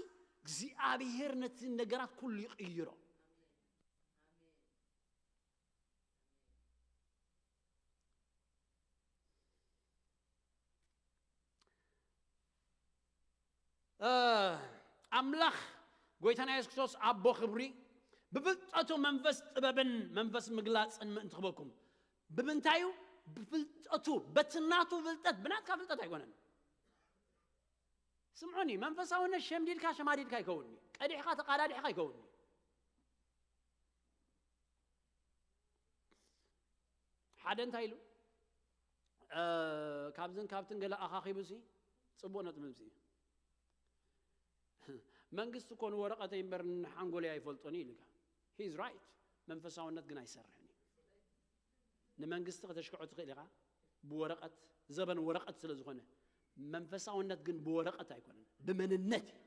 እግዚኣብሔር ነቲ ነገራት ኩሉ ይቕይሮ። እ፣ ኣምላኽ ጎይታና የሱስ ክርስቶስ ኣቦ ክብሪ ብፍልጠቱ መንፈስ ጥበብን መንፈስ ምግላጽን ምእንቲ ክበኩም። ብምንታዩ? ብፍልጠቱ፣ በቲ ናቱ ፍልጠት፣ ብናትካ ፍልጠት ኣይኮነን። ስምዑኒ፣ መንፈሳውነት ሸምዲድካ ሸማዲድካ ኣይከውንኒ፣ ቀዲሕካ ተቃዳዲሕካ ኣይከውንኒ። ሓደ እንታይ ኢሉ? እ፣ ካብዝን ካብትን ገለ ኣኻኺቡሲ ጽቡቕ ነጥቢ ምምጽእ እዩ። መንግስቲ እኮ ንወረቐተይ እምበር ንሓንጎለይ ኣይፈልጦን እዩ ኢሉካ። He's right። መንፈሳውነት ግን ኣይሰርሕን እዩ። ንመንግስቲ ከተሽክዖ ትኽእል ኢኻ ብወረቐት፣ ዘበን ወረቐት ስለ ዝኾነ። መንፈሳውነት ግን ብወረቐት ኣይኮነን፣ ብመንነት እዩ።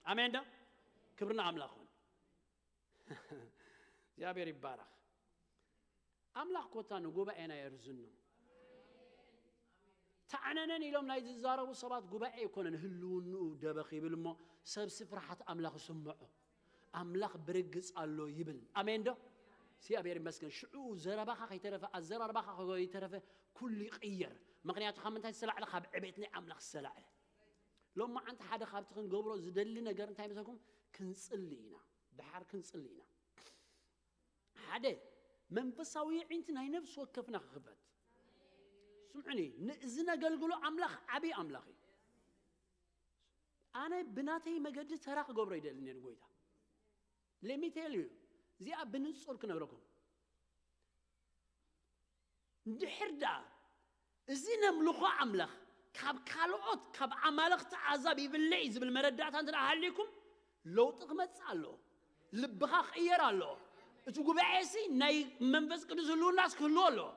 ኣሜን ዶ? ክብሪ ንኣምላኽ ይኹን። እግዚኣብሔር ይባረኽ። ኣምላኽ ኮታ ንጉባኤና የርዝኖ። ተዓነነን ኢሎም ናይ ዝዛረቡ ሰባት ጉባኤ ኣይኮነን ህልውንኡ ደበኽ ይብል እሞ፣ ሰብሲ ፍርሓት ኣምላኽ ይስምዖ። ኣምላኽ ብርግጽ ኣሎ ይብል። ኣሜን ዶ? እግዚኣብሔር ይመስገን። ሽዑ ዘረባኻ ከይተረፈ፣ ኣዘራርባኻ ከይተረፈ ኩሉ ይቕየር። ምኽንያቱ ካብ ምንታይ ዝተላዕለ? ካብ ዕቤት ናይ ኣምላኽ ዝተላዕለ። ሎማዓንቲ ሓደ ካብቲ ክንገብሮ ዝደሊ ነገር እንታይ መሰልኩም? ክንጽሊ ኢና። ድሓር ክንጽሊ ኢና። ሓደ፣ መንፈሳዊ ኣዒንቲ ናይ ነፍሲ ወከፍና ክኽፈት። ስምዑኒ፣ ን-፣ እዚ ነገልግሎ ኣምላኽ ዓብዪ ኣምላኽ እዩ። ኣነ ብናተይ መገዲ ተራ ክገብሮ ይደሊ ነን ጎይታ። Let me tell you፣ እዚኣ ብንጹር ክነግረኩም። እንድሕር ደኣ እዚ ነምልኾ ኣምላኽ ካብ ካልኦት፣ ካብ ኣማልኽቲ ኣሕዛብ ይብለ እዩ ዝብል መረዳእታ እንተ ደኣ ሃልዩኩም፣ ለውጢ ክመጽእ ኣለዎ። ልብኻ ክቕየር ኣለዎ። እቲ ጉባኤ ሲ ናይ መንፈስ ቅዱስ ህልውናስ ክህልዎ ኣለዎ።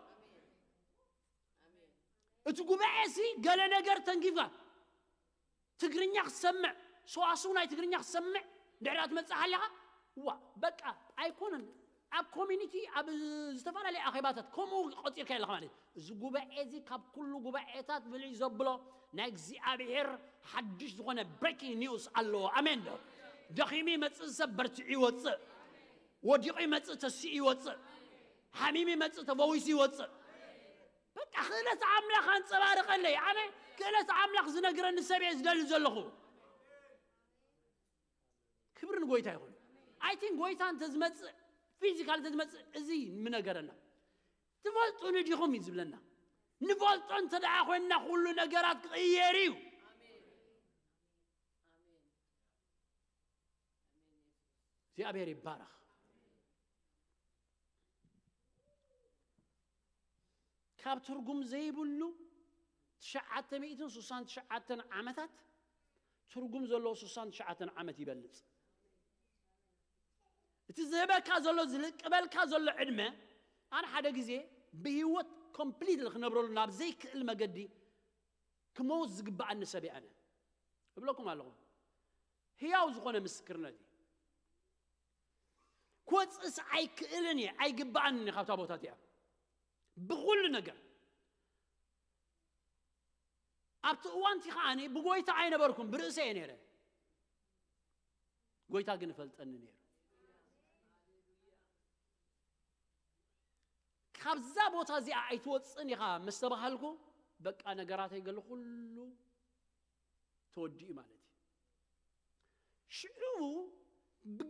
እቲ ጉባኤ ሲ ገለ ነገር ተንኪፍካ ትግርኛ ክሰምዕ፣ ሰዋስው ናይ ትግርኛ ክሰምዕ ድሕሪ ትመጽእ ሃሊኻ፣ ዋ፣ በቃ ኣይኮነን። ኣብ ኮሚኒቲ፣ ኣብ ዝተፈላለየ ኣኼባታት ከምኡ ቆጺርካ ኣለኻ ማለት እዩ። እዚ ጉባኤ እዚ ካብ ኩሉ ጉባኤታት ፍልይ ዘብሎ ናይ እግዚኣብሔር ሓድሽ ዝኾነ ብሬኪንግ ኒውስ ኣለዎ። ኣሜን ዶ? ደኺሙ ይመጽእ ሰብ በርቲዑ ይወጽእ። ወዲቑ ይመጽእ ተሲኡ ይወጽእ። ሓሚሙ ይመጽእ ተፈዊሱ ይወጽእ። በቃ ክእለት ኣምላኽ ኣንጸባርቐለይ። ኣነ ክእለት ኣምላኽ ዝነግረኒ ሰብ እየ ዝደሊ ዘለኹ። ክብሪ ንጎይታ ይኹን። I think ጎይታ እንተዝመጽእ፣ ፊዚካል እንተዝመጽእ፣ እዚ ምነገረና። ትፈልጡኒ ዲኹም እዩ ዝብለና። ንፈልጦ እንተ ደኣ ኮይንና፣ ኩሉ ነገራት ክቕየር እዩ። እግዚኣብሔር ይባረኽ። ካብ ትርጉም ዘይብሉ ትሽዓተ ሚእትን ስሳን ትሽዓተን ዓመታት፣ ትርጉም ዘለዎ ስሳን ትሽዓተን ዓመት ይበልጽ። እቲ ዝህበካ ዘሎ፣ ዝልቅበልካ ዘሎ ዕድመ፣ ኣነ ሓደ ግዜ ብህይወት ኮምፕሊት ክነብረሉ ናብ ዘይክእል መገዲ ክመውት ዝግብኣኒ ሰብ እየ ኣነ። እብለኩም ኣለኹ፣ ህያው ዝኾነ ምስክርነት እዩ። ክወፅእስ ኣይክእልን እየ፣ ኣይግብኣንን እየ ካብታ ቦታ እቲኣ። ብኹሉ ነገር ኣብቲ እዋን እቲ ከዓኒ ብጎይታ ኣይነበርኩም፣ ብርእሰ እየ ነይረ። ጎይታ ግን እፈልጠኒ ነይሩ። ካብዛ ቦታ እዚኣ ኣይትወፅእን ኢኻ ምስ ተባሃልኩ፣ በቃ ነገራተይ ገለ ኩሉ ተወዲኡ ማለት እዩ። ሽዑ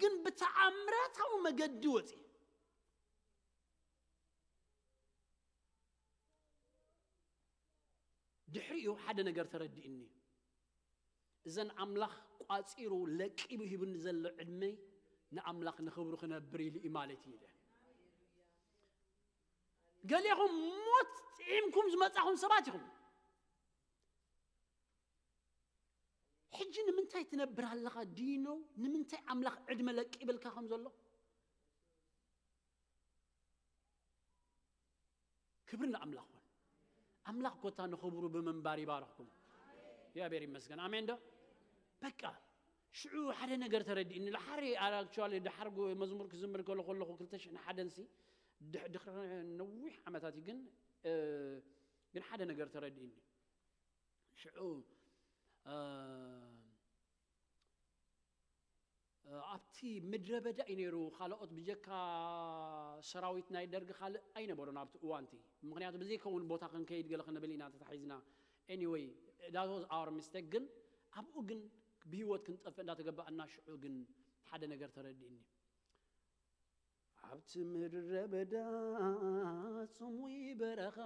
ግን ብተኣምራታዊ መገዲ ወፂ። ድሕሪኡ ሓደ ነገር ተረዲእኒ። እዘን ኣምላኽ ቋጺሩ ለቂቡ ሂቡኒ ዘሎ ዕድመይ ንኣምላኽ ንኽብሩ ክነብር ኢሉ እዩ ማለት እዩ ኢለ። ገሊኹም ሞት ጥዒምኩም ዝመጻኹም ሰባት ኢኹም። ሕጂ ንምንታይ ትነብር ኣለኻ? ዲኖ ንምንታይ ኣምላኽ ዕድመ ለቂብልካ ከም ዘሎ? ክብሪ ንኣምላኽ ይኹን። ኣምላኽ ኮታ ንኽብሩ ብምንባር ይባርኽኩም። እግዚኣብሔር ይመስገን። ኣሜን ዶ? በቃ ሽዑ ሓደ ነገር ተረዲእኒ። ለሓሪ ኣክቹዋሊ ደሓር ጎ-፣ መዝሙር ክዝምር ከሎ ከለኹ ክልተ ሽሕን ሓደን ሲ ድሕ-፣ ድሕሪ ነዊሕ ዓመታት እዩ ግን፣ እ፣ ግን ሓደ ነገር ተረዲእኒ። ሽዑ፣ እ፣ ኣብቲ ምድረ በዳ እዩ ነይሩ። ካልኦት ብጀካ ሰራዊት ናይ ደርግ ካልእ ኣይነበሩን ኣብቲ እዋንቲ። ምኽንያቱ ብዘይከውን ቦታ ክንከይድ ገለ ክንብል ኢና ተታሒዝና። Anyway, that was our mistake። ግን ኣብኡ ግን ብህይወት ክንጠፍእ እንዳተገባእና ሽዑ ግን ሓደ ነገር ተረዲእኒ። ኣብቲ ምድረ በዳ ጽሙይ በረኻ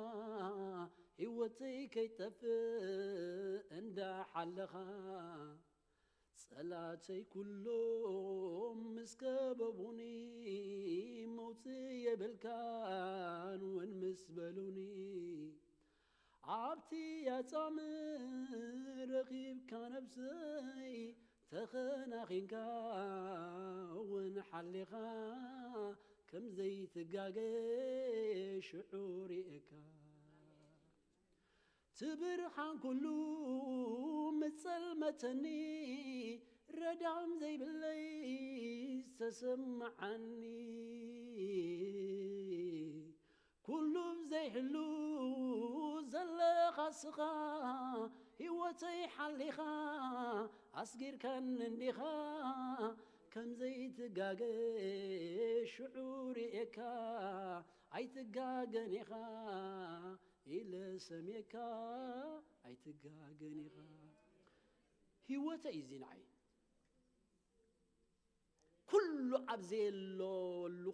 ህይወተይ ከይጠፍእ እንዳሓለኻ ጸላተይ ኩሎም ምስ ከበቡኒ፣ መውጽኢ የብልካን እውን ምስ በሉኒ፣ ኣብቲ ኣጻሚ ረኺብካ ነብሰይ ተኸናኺንካ እውን ሓሊኻ ከም ዘይትጋገ ሽዑ ርእካ። እቲ ብርሃን ኩሉ ምጸልመተኒ፣ ረዳም ዘይብለይ ዝተሰምዓኒ። ኩሉ ብዘይህሉ ዘለኻ ስኻ፣ ህይወተይ ሓሊኻ ኣስጊርካኒ እንዲኻ። ከም ዘይትጋገ ሽዑ ርእየካ፣ ኣይትጋገን ኢኻ ኢለ ሰምየካ፣ ኣይትጋገን ኢኻ። ህይወተይ እዩ እዚ ንዓይ። ኩሉ ኣብ ዘየለሉ፣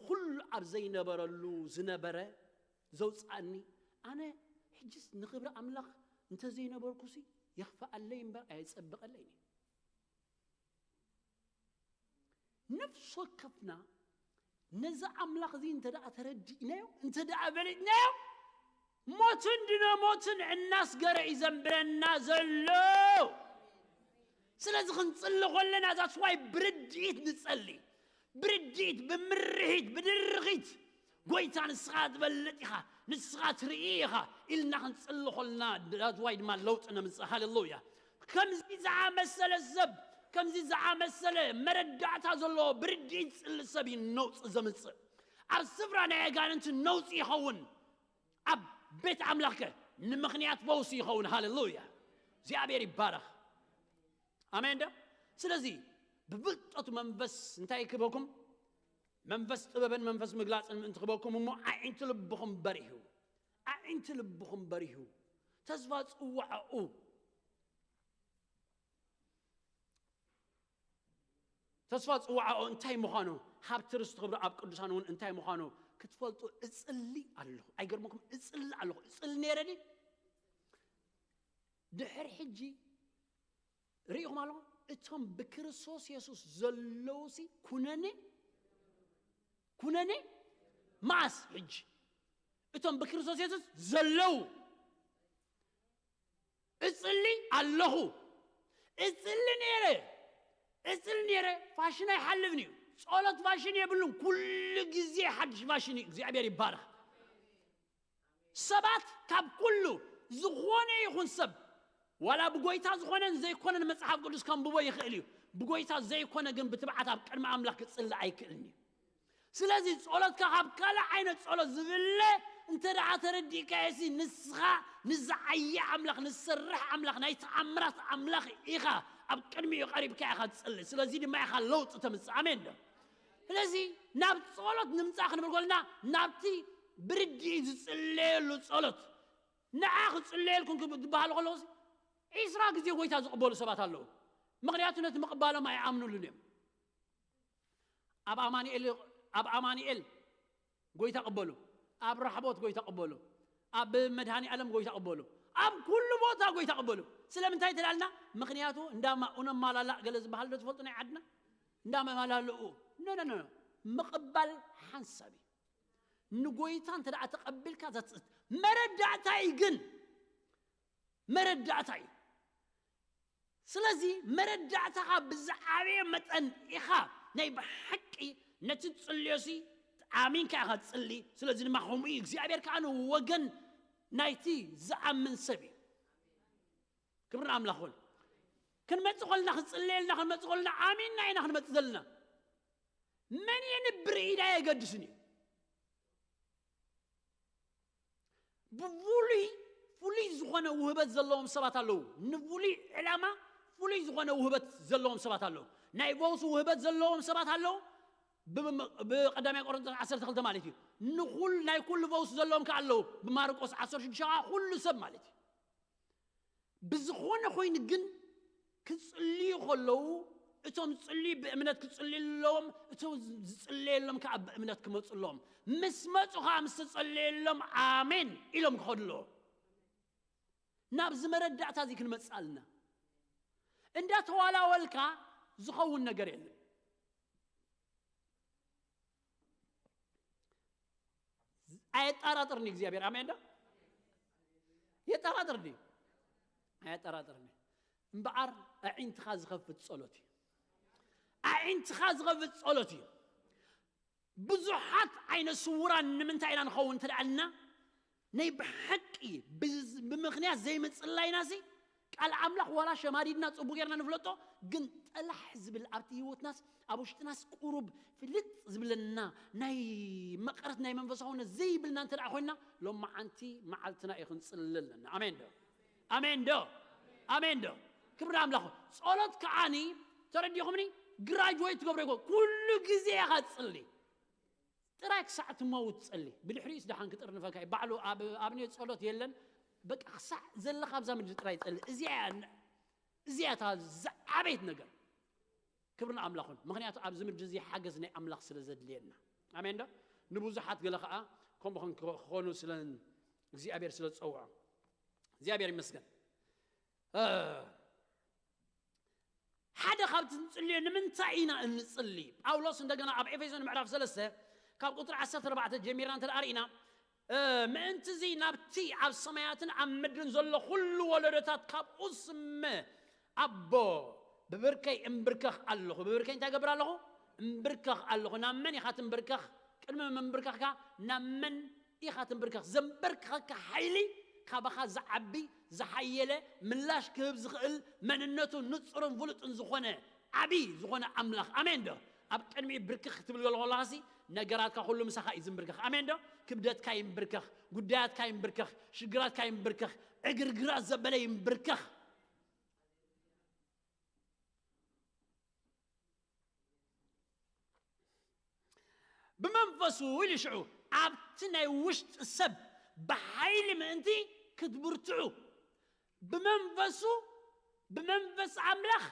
ኩሉ ኣብ ዘይነበረሉ ዝነበረ ዘውፅኣኒ፣ ኣነ ሕጅስ ንኽብሪ ኣምላኽ እንተዘይነበርኩሲ የኽፍኣለይ እምበር ኣየጸብቐለይን እዩ። ነፍሲ ወከፍና ነዚ ኣምላኽ እዚ እንተ ደኣ ተረዲእናዮ፣ እንተ ደኣ በሊጥናዮ፣ ሞትን ድነ ሞትን እናስገረ እዩ ዘንብረና ዘሎ። ስለዚ ክንጽሊ ከለና፣ that's why ብርድኢት ንጸሊ። ብርድኢት፣ ብምርሒት፣ ብድርኺት፣ "ጎይታ ንስኻ ትበልጥ ኢኻ፣ ንስኻ ትርኢ ኢኻ" ኢልና ክንጽሊ ከለና፣ that's why ድማ ለውጢ ነምጽእ። ሃሌሉያ። ከምዚ ዝኣመሰለ ሰብ፣ ከምዚ ዝኣመሰለ መረዳእታ ዘለዎ ብርድኢት ዝጽሊ ሰብ እዩ ነውጺ ዘምጽእ። ኣብ ስፍራ ናይ ኣጋንንቲ ነውጺ ይኸውን፣ ኣብ ቤት ኣምላኽከ ንምኽንያት ፈውሲ ይኸውን። ሃሌሉያ። እግዚኣብሔር ይባረኽ። ኣሜን ዶ? ስለዚ ብብልጠቱ መንፈስ እንታይ ክበኩም? መንፈስ ጥበብን መንፈስ ምግላጽን ምእንቲ ክበኩም እሞ ኣዒንቲ ልብኹም በሪሁ፣ ኣዒንቲ ልብኹም በሪሁ፣ ተስፋ ጽዋዕኡ ተስፋ ጽዋዕኦ እንታይ ምዃኑ፣ ሃብቲ ርስቲ ክብሪ ኣብ ቅዱሳን እውን እንታይ ምዃኑ ክትፈልጡ እጽሊ ኣለኹ። ኣይገርመኩም? እጽሊ ኣለኹ። እጽሊ ነይረ ድዩ? ድሕሪ ሕጂ ርኢኹም ኣለኹ። እቶም ብክርስቶስ የሱስ ዘለውሲ ኩነኔ፣ ኩነኔ ማስ ሕጂ እቶም ብክርስቶስ የሱስ ዘለዉ እጽሊ ኣለኹ። እጽሊ ነይረ፣ እጽሊ ነይረ። ፋሽን ኣይሓልብን እዩ። ጸሎት ፋሽን የብሉን። ኩሉ ግዜ ሓድሽ ፋሽን እዩ። እግዚኣብሔር ይባረኽ። ሰባት ካብ ኩሉ፣ ዝኾነ ይኹን ሰብ፣ ዋላ ብጎይታ ዝኾነን ዘይኮነን መጽሓፍ ቅዱስ ከንብቦ ይኽእል እዩ። ብጎይታ ዘይኮነ ግን ብትብዓት ኣብ ቅድሚ ኣምላኽ ክጽሊ ኣይክእልን እዩ። ስለዚ ጸሎትካ ካብ ካልእ ዓይነት ጸሎት ዝብለ እንተ ደኣ ተረዲእካዮ ሲ፣ ንስኻ ንዝዓየ ኣምላኽ፣ ንዝሰርሕ ኣምላኽ፣ ናይ ተኣምራት ኣምላኽ ኢኻ። ኣብ ቅድሚኡ ቀሪብካ ኢኻ ትጽሊ። ስለዚ ድማ ኢኻ ለውጢ ተምጽእ። ኣሜን ዶ? ስለዚ ናብ ጸሎት ንምጻእ ክንብል ከለና ናብቲ ብርድኢት ዝጽለየሉ ጸሎት፣ ንዓ ክጽለየልኩም ክብ-፣ ዝበሃል ከለኹ ዒስራ ግዜ ጎይታ ዝቕበሉ ሰባት ኣለዉ። ምኽንያቱ ነቲ ምቕባሎም ኣይኣምኑሉን እዮም። ኣብ ኣማኑኤል፣ ኣብ ኣማኑኤል ጎይታ ቅበሉ፣ ኣብ ራሕቦት ጎይታ ቅበሉ፣ ኣብ መድሃኒ ዓለም ጎይታ ቅበሉ፣ ኣብ ኩሉ ቦታ ጎይታ ቅበሉ። ስለምንታይ ትላልና? ምኽንያቱ እንዳማ-፣ ኡነማላላእ ገለ ዝበሃል ዶ ትፈልጡ ናይ ዓድና? እንዳመማላልኡ። ኖ፣ ኖ፣ ኖ፣ ኖ። ምቕባል ሓንሳብ እዩ። ንጎይታ እንተ ደኣ ተቐቢልካ ዘትእት መረዳእታ እዩ ግን፣ መረዳእታ እዩ። ስለዚ መረዳእታኻ ብዝዓበየ መጠን ኢኻ ናይ ብሓቂ ነቲ ትጽልዮሲ ኣሚንካ ኢኻ ትጽሊ። ስለዚ ድማ ከምኡ እዩ። እግዚኣብሔር ከኣ ንወገን ናይቲ ዝኣምን ሰብ እዩ። ክብሪ ንኣምላኽ ይኹን። ክንመጽእ ከለና፣ ክንጽለየልና ክንመጽእ ከለና ኣሚንና ኢና ክንመጽእ ዘለና። መን የንብር ኢድ ኣየገድስን እዩ። ብፍሉይ፣ ፍሉይ ዝኾነ ውህበት ዘለዎም ሰባት ኣለዉ። ንፍሉይ ዕላማ ፍሉይ ዝኾነ ውህበት ዘለዎም ሰባት ኣለዉ። ናይ ፈውሲ ውህበት ዘለዎም ሰባት ኣለዉ። ብ-፣ ብ-፣ ብቀዳማይ ቆሮንቶስ ዓሰርተ ክልተ ማለት እዩ። ንኹል-፣ ናይ ኩሉ ፈውሲ ዘለዎም ከኣ ኣለዉ። ብማርቆስ ዓሰርተ ሽዱሽተ ከኣ ኩሉ ሰብ ማለት እዩ። ብዝኾነ ኮይኑ ግን ክጽልዩ ከለዉ፣ እቶም ዝጽልዩ ብእምነት ክጽልዩ ኣለዎም፣ እቶም ዝጽለየሎም ከኣ ብእምነት ክመጹ ኣለዎም። ምስ መጹ ከኣ ምስ ተጸለየሎም ኣሜን ኢሎም ክኸዱ ኣለዎም። ናብዚ መረዳእታ እዚ ክንመጽእ ኣለና። እንዳተዋላወልካ ዝኸውን ነገር የለን። ኣየጠራጥርን እግዚኣብሔር። ኣሜን ዶ? የጠራጥር ድዩ? ኣየጠራጥርን። እምበኣር ኣዒንትኻ ዝኸፍት ጸሎት እዩ። ኣዒንትኻ ዝኸፍት ጸሎት እዩ። ብዙሓት ዓይነ ስውራን ንምንታይ ኢና ንኸውን እንተ ደኣልና፣ ናይ ብሓቂ ብዝ-፣ ብምኽንያት ዘይምጽላይናሲ፣ ቃል ኣምላኽ ዋላ ሸማዲድና ጽቡቕ ጌርና ንፍለጦ፣ ግን ጠላሕ ዝብል ኣብቲ ህይወትናስ፣ ኣብ ውሽጥናስ ቁሩብ ፍልጥ ዝብለና ናይ መቐረት ናይ መንፈሳውነት ዘይብልና እንተ ደኣ ኮይንና፣ ሎማዓንቲ መዓልትና እዩ ክንጽልል ኣለና። ኣሜን ዶ? ኣሜን ዶ? ኣሜን ዶ? ክብሪ ኣምላኽ። ጸሎት ከዓኒ ተረዲኹምኒ? ግራጅዌት ትገብሮ ይኮን። ኩሉ ግዜ ኢኻ ትጽሊ። ጥራይ ክሳዕ ትመውት ጸሊ። ብድሕሪኡስ ደሓን ክጥርንፈካ እዩ። ባዕሉ ኣብ፣ ኣብ ጸሎት የለን። በቃ ክሳዕ ዘለኻ ኣብዛ ምድሪ ጥራይ ጸሊ። እዚኣ እያ ን-፣ እዚኣ እታ ዝዓበየት ነገር። ክብሪ ንኣምላኽ ይኹን። ምኽንያቱ ኣብዚ ምድሪ እዚ ሓገዝ ናይ ኣምላኽ ስለ ዘድልየና። ኣሜን ዶ? ንብዙሓት ገለ ኸኣ ከምኡ ኽን-፣ ክኾኑ ስለ እግዚኣብሔር ስለ ዝጸውዖ። እግዚኣብሔር ይመስገን። እ፣ ሓደ ካብቲ እንጽልዮ ንምንታይ ኢና እንጽሊ? ጳውሎስ እንደገና ኣብ ኤፌሶን ምዕራፍ ሰለስተ ካብ ቁጽሪ ዓሰርተ ኣርባዕተ ጀሚርና እንተ ደኣ ርኢና፣ እ፣ ምእንቲ እዚ ናብቲ ኣብ ሰማያትን ኣብ ምድርን ዘሎ ኩሉ ወለዶታት ካብኡ ስመ ኣቦ ብብርከይ እምብርከኽ ኣለኹ። ብብርከይ እንታይ ገብር ኣለኹ? እምብርከኽ ኣለኹ። ናብ መን ኢኻ ትምብርከኽ? ቅድሚ ምንብርከኽካ ናብ መን ኢኻ ትምብርከኽ? ዘምበርከኸካ ሓይሊ ካባኻ ዝዓቢ፣ ዝሓየለ፣ ምላሽ ክህብ ዝኽእል፣ መንነቱ ንጹርን ፍሉጥን ዝኾነ፣ ዓቢ ዝኾነ ኣምላኽ። ኣሜን ዶ? ኣብ ቅድሚኡ ብርክኽ ክትብል ከለኻ ከለኻሲ፣ ነገራትካ ኩሉ ምሳኻ እዩ ዝምብርከኽ። ኣሜን ዶ? ክብደትካ ይምብርከኽ፣ ጉዳያትካ ይምብርከኽ፣ ሽግራትካ ይምብርከኽ፣ ዕግርግራት ዘበለ ይምብርከኽ። ብመንፈሱ ኢሉ ሽዑ ኣብቲ ናይ ውሽጢ ሰብ ብሓይሊ ምእንቲ ክትብርትዑ፣ ብመንፈሱ፣ ብመንፈስ ኣምላኽ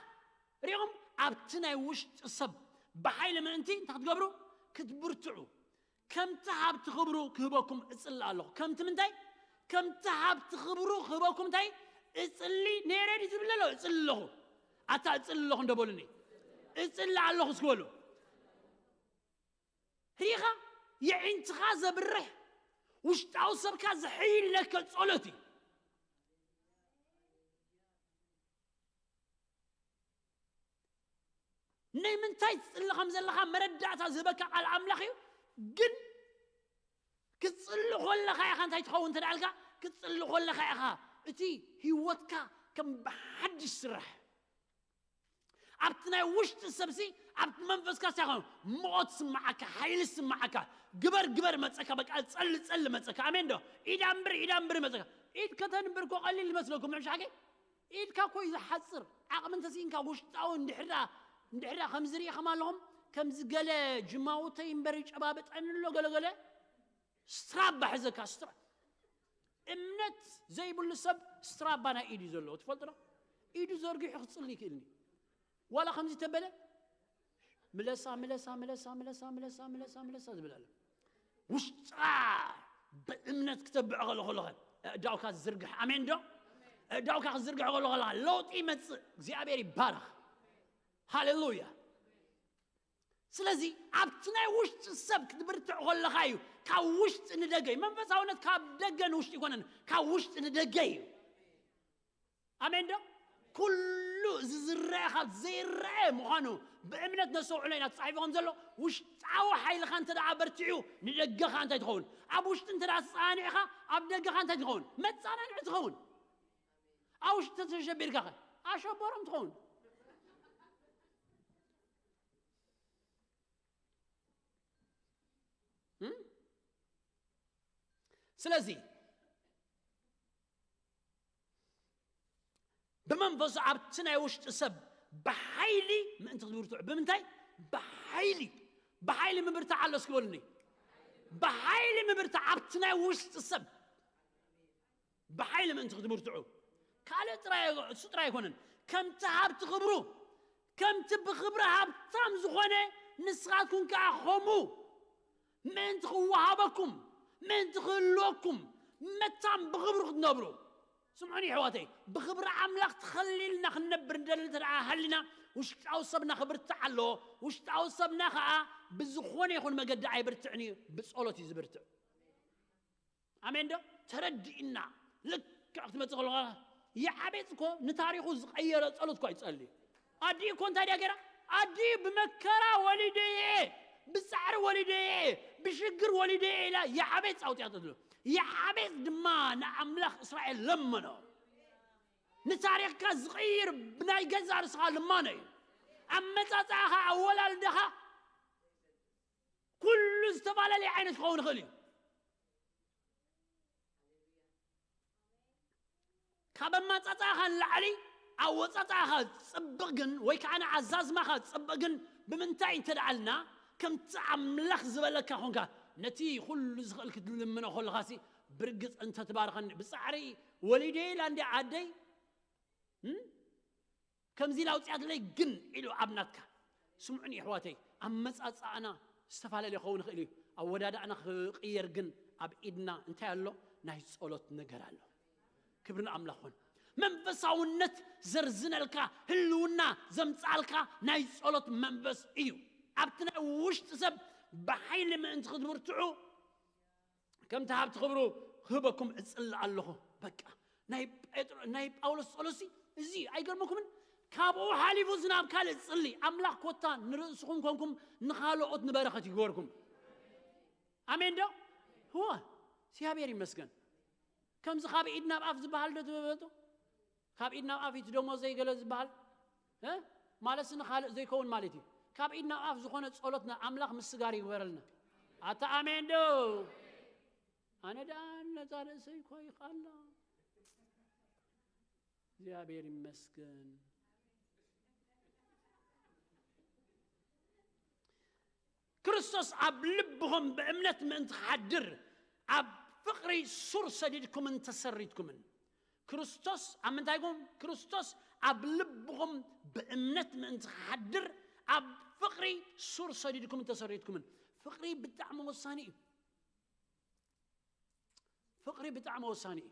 ሪኦም ኣብቲ ናይ ውሽጢ ሰብ ብሓይሊ ምእንቲ እንታይ ክትገብሩ? ክትብርትዑ። ከምቲ ሃብቲ ክብሩ ክህበኩም እጽሊ ኣለኹ። ከምቲ ምንታይ? ከምቲ ሃብቲ ክብሩ ክህበኩም እንታይ? እጽሊ ነይረ ድዩ ዝብል ዘሎ? እጽሊ ኣለኹ። ኣታ እጽሊ ኣለኹ እንዶ በሉኒ። እጽሊ ኣለኹ እስኪ በሉ። ሪኻ የዒንትኻ ዘብርህ ውሽጣዊ ሰብካ ዝሕይለከ ጸሎት እዩ። ናይ ምንታይ ትጽሊ ከም ዘለኻ መረዳእታ ዝህበካ ቃል ኣምላኽ እዩ። ግን ክትጽሊ ከለኻ ኢኻ እንታይ ትኸውን እንተ ደኣልካ፣ ክትጽሊ ከለኻ ኢኻ እቲ ህይወትካ ከም ብሓድሽ ስራሕ። ኣብቲ ናይ ውሽጢ ሰብሲ ኣብቲ መንፈስካ ሳይኾን ሞት ስምዓካ፣ ሓይሊ ስምዓካ፣ ግበር ግበር መጸካ፣ በቃ ጸሊ ጸሊ መጸካ። ኣሜን ዶ? ኢዳ እምብር ኢዳ እምብር መጸካ። ኢድ ከተንብር እኮ ቀሊል ይመስለኩም፣ ምሽ ሓቂ ኢድካ እኮ እዩ ዝሓጽር። ዓቕሚ እንተስኢንካ ውሽጣዊ እንድሕዳ እንድሕዳ ከምዚ ርኢኹም ኣለኹም፣ ከምዚ ገለ ጅማውተይ እምበር ይጨባብጠኒ ኣሎ ገለ ገለ ስትራባ ሕዘካ ስትራ እምነት ዘይብሉ ሰብ ስትራባ ናይ ኢዱ ዘለዎ ትፈልጡ ዶ? ኢዱ ዘርጊሑ ክጽሊ ይክእልኒ ዋላ ከምዚ ተበለ ምለሳ ምለሳ ምለሳ ምለሳ ምለሳ ምለሳ ምለሳ ዝብል ኣሎ። ውሽጣ ብእምነት ክተብዕ ከሎ ከለኸ እዳውካ ዝርግሕ ኣሜን ዶ? እዳውካ ክዝርግሕ ከሎ ከለኻ ለውጢ ይመጽእ። እግዚኣብሔር ይባረኽ። ሃሌሉያ። ስለዚ ኣብቲ ናይ ውሽጢ ሰብ ክትብርትዕ ከለኻ እዩ ካብ ውሽጢ ንደገ እዩ። መንፈሳውነት ካብ ደገ ንውሽጢ ይኮነን፣ ካብ ውሽጢ ንደገ እዩ። ኣሜን ዶ? ኩሉ እዚ ዝረአ ካብ ዘይረአ ምዃኑ ብእምነት ነስተውዕሎ ኢና። ተጻሒፉ ከም ዘሎ ውሽጣዊ ሓይልኻ እንተ ደኣ በርቲዑ ንደገኻ እንታይ ትኸውን? ኣብ ውሽጢ እንተ ደኣ ተጸናኒዕኻ ኣብ ደገኻ እንታይ ትኸውን? መጸናንዒ ትኸውን። ኣብ ውሽጢ ተሸቢርካ ኸ ኣሸበሮም ትኸውን። እም? ስለዚ ብመንፈሱ ኣብቲ ናይ ውሽጢ ሰብ ብሓይሊ ምእንቲ ክትብርትዑ። ብምንታይ? ብሓይሊ። ብሓይሊ ምብርታዕ ኣሎ እስኪ በሉኒ። ብሓይሊ ምብርታዕ ኣብቲ ናይ ውሽጢ ሰብ ብሓይሊ ምእንቲ ክትብርትዑ። ካልእ ጥራይ እሱ ጥራይ ኣይኮነን። ከምቲ ሃብቲ ክብሩ ከምቲ ብኽብሪ ሃብታም ዝኾነ ንስኻትኩም ከኣ ኸምኡ ምእንቲ ክወሃበኩም ምእንቲ ክህልወኩም መታን ብኽብሪ ክትነብሩ። ስምዑኒ ኣሕዋተይ፣ ብኽብሪ ኣምላኽ ተኸሊልና ክንነብር እንደሊ እንተ ደኣ ሃሊና ውሽጣዊ ሰብና ክብርትዕ ኣለዎ። ውሽጣዊ ሰብና ኸኣ ብዝኾነ ይኹን መገዲ ኣይብርትዕን እዩ፣ ብጸሎት እዩ ዝብርትዕ። ኣሜን ዶ? ተረዲእና ልክዕ ክትመጽእ ከለኻ የዓቤጽ እኮ ንታሪኹ ዝቐየረ ጸሎት እኮ ኣይጸልዩ። ኣዲኡ እኮ እንታይ ድያ ገይራ? ኣዲኡ ብመከራ ወሊደየ፣ ብጻዕሪ ወሊደየ፣ ብሽግር ወሊደየ ኢላ የዓቤጽ ኣውጢኣቶ ኣሎ። የዓቤጽ ድማ ንኣምላኽ እስራኤል ለመኖ። ንታሪኽካ ዝቕይር ብናይ ገዛ ርስኻ ልማኖ እዩ። ኣመጻጽኣኻ፣ ኣወላልዳኻ ኩሉ ዝተፈላለየ ዓይነት ክኸውን ይኽእል እዩ። ካብ ኣመጻጽኣኻ ንላዕሊ ኣወጻጽኣኻ ጽብቕ ግን ወይ ከዓ ንኣዛዝማኻ ጽብቕ ግን ብምንታይ እንተ ደኣልና ከምቲ ኣምላኽ ዝበለካ ኾንካ ነቲ ኩሉ ዝኽእል ክትልምኖ ከለኻሲ ብርግጽ እንተ ትባርኸኒ ብጻዕሪ ወሊደ ኢላ እንዲ ዓደይ እም? ከምዚ ኢላ ኣውፅኣትለይ ግን ኢሉ ኣብ ናትካ። ስምዑኒ ኣሕዋተይ፣ ኣመፃፅኣና ዝተፈላለየ ክኸውን ይኽእል እዩ። ኣወዳዳእና ክቕየር ግን ኣብ ኢድና እንታይ ኣሎ? ናይ ጸሎት ነገር ኣሎ። ክብሪ ንኣምላኽ ይኹን። መንፈሳውነት ዘርዝነልካ፣ ህልውና ዘምፅኣልካ ናይ ጸሎት መንፈስ እዩ። ኣብቲ ናይ ውሽጢ ሰብ ብሓይሊ ምእንቲ ክትብርትዑ ከምቲ ሃብቲ ክብሩ ክህበኩም እጽሊ ኣለኹ። በቃ ናይ ጴጥሮ ናይ ጳውሎስ ጸሎሲ እዚ ኣይገርመኩምን? ካብኡ ሓሊፉ ዝናብ ካልእ ጽሊ ኣምላኽ ኮታ ንርእስኹም ኮንኩም ንኻልኦት ንበረኸት ይግበርኩም። ኣሜን ዶ? ህዋ እግዚኣብሔር ይመስገን። ከምዚ ካብ ኢድ ናብ ኣፍ ዝበሃል ዶ ትበበጡ? ካብ ኢድ ናብ ኣፍ እዩ ደሞዘይ ገለ ዝበሃል እ? ማለት ንኻልእ ዘይከውን ማለት እዩ። ካብ ኢድ ናብ ኣፍ ዝኾነ ጸሎትና ኣምላኽ ምስጋር ይግበረልና። ኣታ ኣሜን ዶ? ኣነ ደኣ ነዛ ርእሰይ እኮ ይኻላ። እግዚኣብሔር ይመስገን። ክርስቶስ ኣብ ልብኹም ብእምነት ምእንቲ ክሓድር ኣብ ፍቕሪ ሱር ሰዲድኩምን ተሰሪትኩምን። ክርስቶስ ኣብ ምንታይኩም? ክርስቶስ ኣብ ልብኹም እምነት ምእንቲ ክሓድር ኣብ ፍቕሪ ሱር ሰዲድኩም እንተሰሪትኩምን። ፍቕሪ ብጣዕሚ ወሳኒ እዩ። ፍቕሪ ብጣዕሚ ወሳኒ እዩ።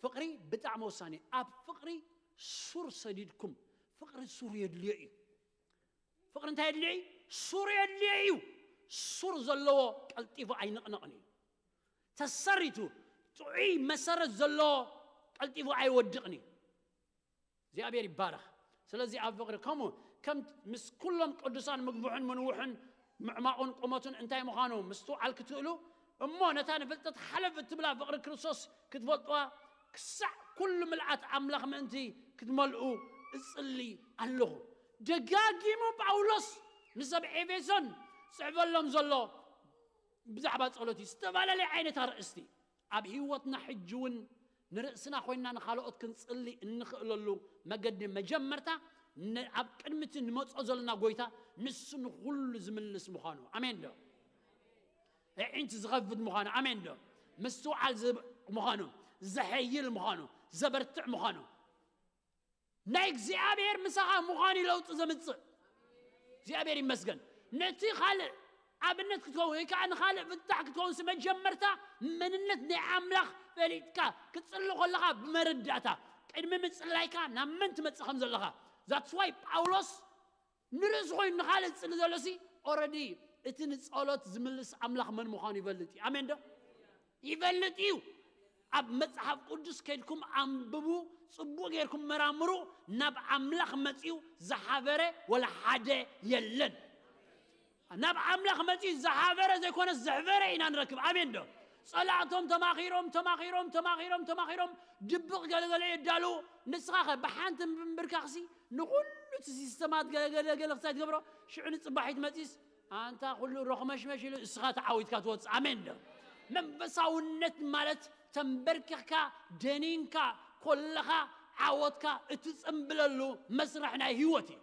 ፍቕሪ ብጣዕሚ ወሳኒ እዩ። ኣብ ፍቕሪ ሱር ሰዲድኩም። ፍቕሪ ሱር የድልዮ እዩ። ፍቕሪ እንታይ የድልዮ እዩ? ሱር የድልዮ እዩ። ሱር ዘለዎ ቀልጢፉ ኣይንቕነቕን እዩ። ተሰሪቱ ጥዑይ መሰረት ዘለዎ ቀልጢፉ ኣይወድቕን እዩ። እግዚኣብሔር ይባረኽ። ስለዚ ኣብ ፍቕሪ ከምኡ ከም ምስ ኩሎም ቅዱሳን ምግብሑን ምንውሑን ምዕማቑን ቁመቱን እንታይ ምዃኑ ምስትውዓል ክትኽእሉ እሞ ነታ ንፍልጠት ሓለፍ እትብላ ፍቕሪ ክርስቶስ ክትፈልጥዋ ክሳዕ ኩሉ ምልኣት ኣምላኽ ምእንቲ ክትመልኡ እጽሊ ኣለኹ። ደጋጊሙ ጳውሎስ ንሰብ ኤፌሶን ጽሕፈሎም ዘሎ ብዛዕባ ጸሎት እዩ። ዝተፈላለየ ዓይነት ኣርእስቲ ኣብ ህይወትና ሕጂ እውን ንርእስና ኮይና ንኻልኦት ክንጽሊ እንኽእለሉ መገዲ መጀመርታ ን- ኣብ ቅድሚቲ ንመጾ ዘለና ጎይታ ንሱ ንኹሉ ዝምልስ ምዃኑ። ኣሜን ዶ? ኣዒንቲ ዝኸፍት ምዃኑ። ኣሜን ዶ? ምስትውዓል ዝህብ ምዃኑ፣ ዘሐይል ምዃኑ፣ ዘበርትዕ ምዃኑ። ናይ እግዚኣብሔር ምሳኻ ምዃኑ እዩ ለውጢ ዘምጽእ። እግዚኣብሔር ይመስገን። ነቲ ካልእ ኣብነት ክትከውን ወይ ከዓ ንኻልእ ፍታሕ ክትከውን ሲ መጀመርታ መንነት ናይ ኣምላኽ ፈሊጥካ ክትጽሊ ከለኻ ብመረዳእታ ቅድሚ ምጽላይካ ናብ መን ትመጽእ ከም ዘለኻ። That's why ጳውሎስ ንርእሱ ኮይኑ ንኻልእ ዝጽሊ ዘሎ ሲ ኦረዲ እቲ ንጸሎት ዝምልስ ኣምላኽ መን ምዃኑ ይፈልጥ እዩ። ኣሜን ዶ? ይፈልጥ እዩ። ኣብ መጽሓፍ ቅዱስ ከድኩም ኣንብቡ፣ ጽቡቕ ጌርኩም መራምሩ። ናብ ኣምላኽ መጺኡ ዝሓበረ ወላ ሓደ የለን። ናብ ኣምላኽ መጺኡ ዝሓበረ ዘይኮነ ዘሕበረ ኢና ንረክብ። ኣሜን ዶ? ጸላእቶም ተማኺሮም ተማኺሮም ተማኺሮም ተማኺሮም ድብቕ ገለገለ የዳልዉ። ንስኻ ኸ ብሓንቲ ምንብርካኽሲ ንኹሉ እቲ ሲስተማት ገለገለ ክሳይ ትገብሮ ሽዑ ንጽባሒት መጺስ ኣንታ ኩሉ ረኽመሽመሽ ኢሉ እስኻ ተዓዊትካ ትወጽእ። ኣሜን ዶ? መንፈሳውነት ማለት ተንበርኪኽካ ደኒንካ ኮለኻ ዓወትካ እትጽምብለሉ መስርሕ ናይ ህይወት እዩ።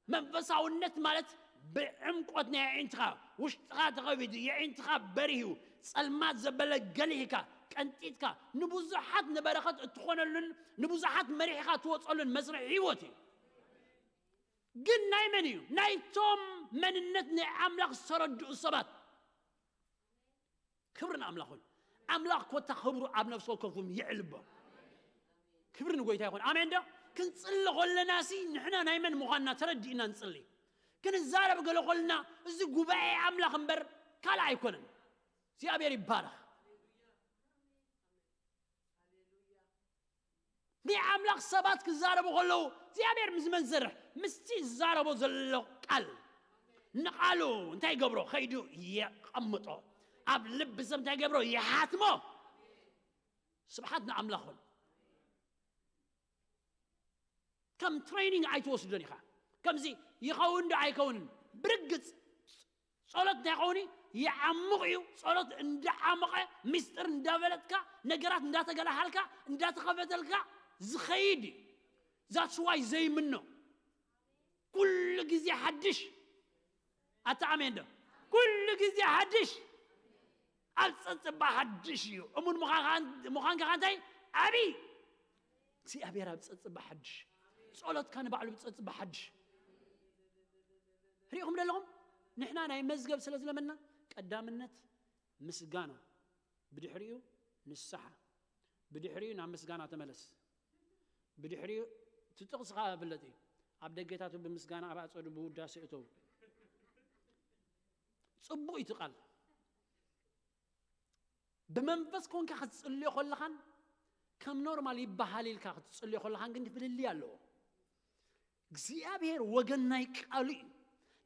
መንፈሳውነት ማለት ብዕምቆት ናይ ኣዒንትኻ ውሽጥኻ ተኸፊቱ የዒንትኻ በሪሁ ጸልማት ዘበለ ገሊህካ ቀንጢጥካ ንብዙሓት ንበረኸት እትኾነሉን ንብዙሓት መሪሕኻ ትወጸሉን መስርሕ ህይወት እዩ። ግን ናይ መን እዩ? ናይቶም መንነት ናይ ኣምላኽ ዝተረድኡ ሰባት። ክብሪ ንኣምላኽ ይኹን። ኣምላኽ ኮታ ክብሩ ኣብ ነፍሲ ወከፍኩም የዕልቦ። ክብሪ ንጎይታ ይኹን። ኣሜን ዶ? ክንጽሊ ከለናሲ ንሕና ናይ መን ምዃንና ተረዲእና ንጽሊ። ክንዛረብ ገለ ከለና እዚ ጉባኤ ኣምላኽ እምበር ካልእ ኣይኮነን። እግዚኣብሔር ይባረኽ። ናይ ኣምላኽ ሰባት ክዛረቡ ከለዉ እግዚኣብሔር ምስ መን ዝሰርሕ? ምስቲ ዝዛረቦ ዘሎ ቃል። ንቓሉ እንታይ ይገብሮ? ከይዱ የቐምጦ። ኣብ ልቢ ሰብ እንታይ ይገብሮ? ይሓትሞ። ስብሓት ንኣምላኽ ይኹን። ከም ትሬኒንግ ኣይትወስዶን ኢኻ። ከምዚ ይኸውን ዶ ኣይከውንን ብርግጽ ጸሎት እንታይ ይኸውን እዩ? ይዓምቕ እዩ። ጸሎት እንዳዓመቐ ሚስጥር እንዳፈለጥካ ነገራት እንዳተገላሃልካ እንዳተኸፈተልካ ዝኸይድ እዩ። That's why ዘይምኖ ኩሉ ግዜ ሓድሽ። ኣታ ኣሜን ዶ? ኩሉ ግዜ ሓድሽ። ኣብ ጸጽባ ሓድሽ እዩ። እሙን ምዃንካ ምዃንካ እንታይ? ዓብይ እግዚኣብሔር ኣብ ጸጽባ ሓድሽ። ጸሎትካ ንባዕሉ ብጸጽባ ሓድሽ። ሪኢኹም ደለኹም? ንሕና ናይ መዝገብ ስለ ዝለመና ቀዳምነት ምስጋና፣ ብድሕሪኡ ንስሓ፣ ብድሕሪኡ ናብ ምስጋና ተመለስ፣ ብድሕሪኡ እቲ ጥቕሲ ከዓ ፍለጥ እዩ። ኣብ ደገታቱ ብምስጋና ኣብ ኣጸዱ ብውዳሴ እተው። ጽቡቕ እዩ እቲ ቃል። ብመንፈስ ኮንካ ክትጽልዮ ከለኻን ከም ኖርማል ይበሃል ኢልካ ክትጽልዮ ከለኻን ግን ፍልልይ ኣለዎ። እግዚኣብሔር ወገን ናይ ቃሉ እዩ።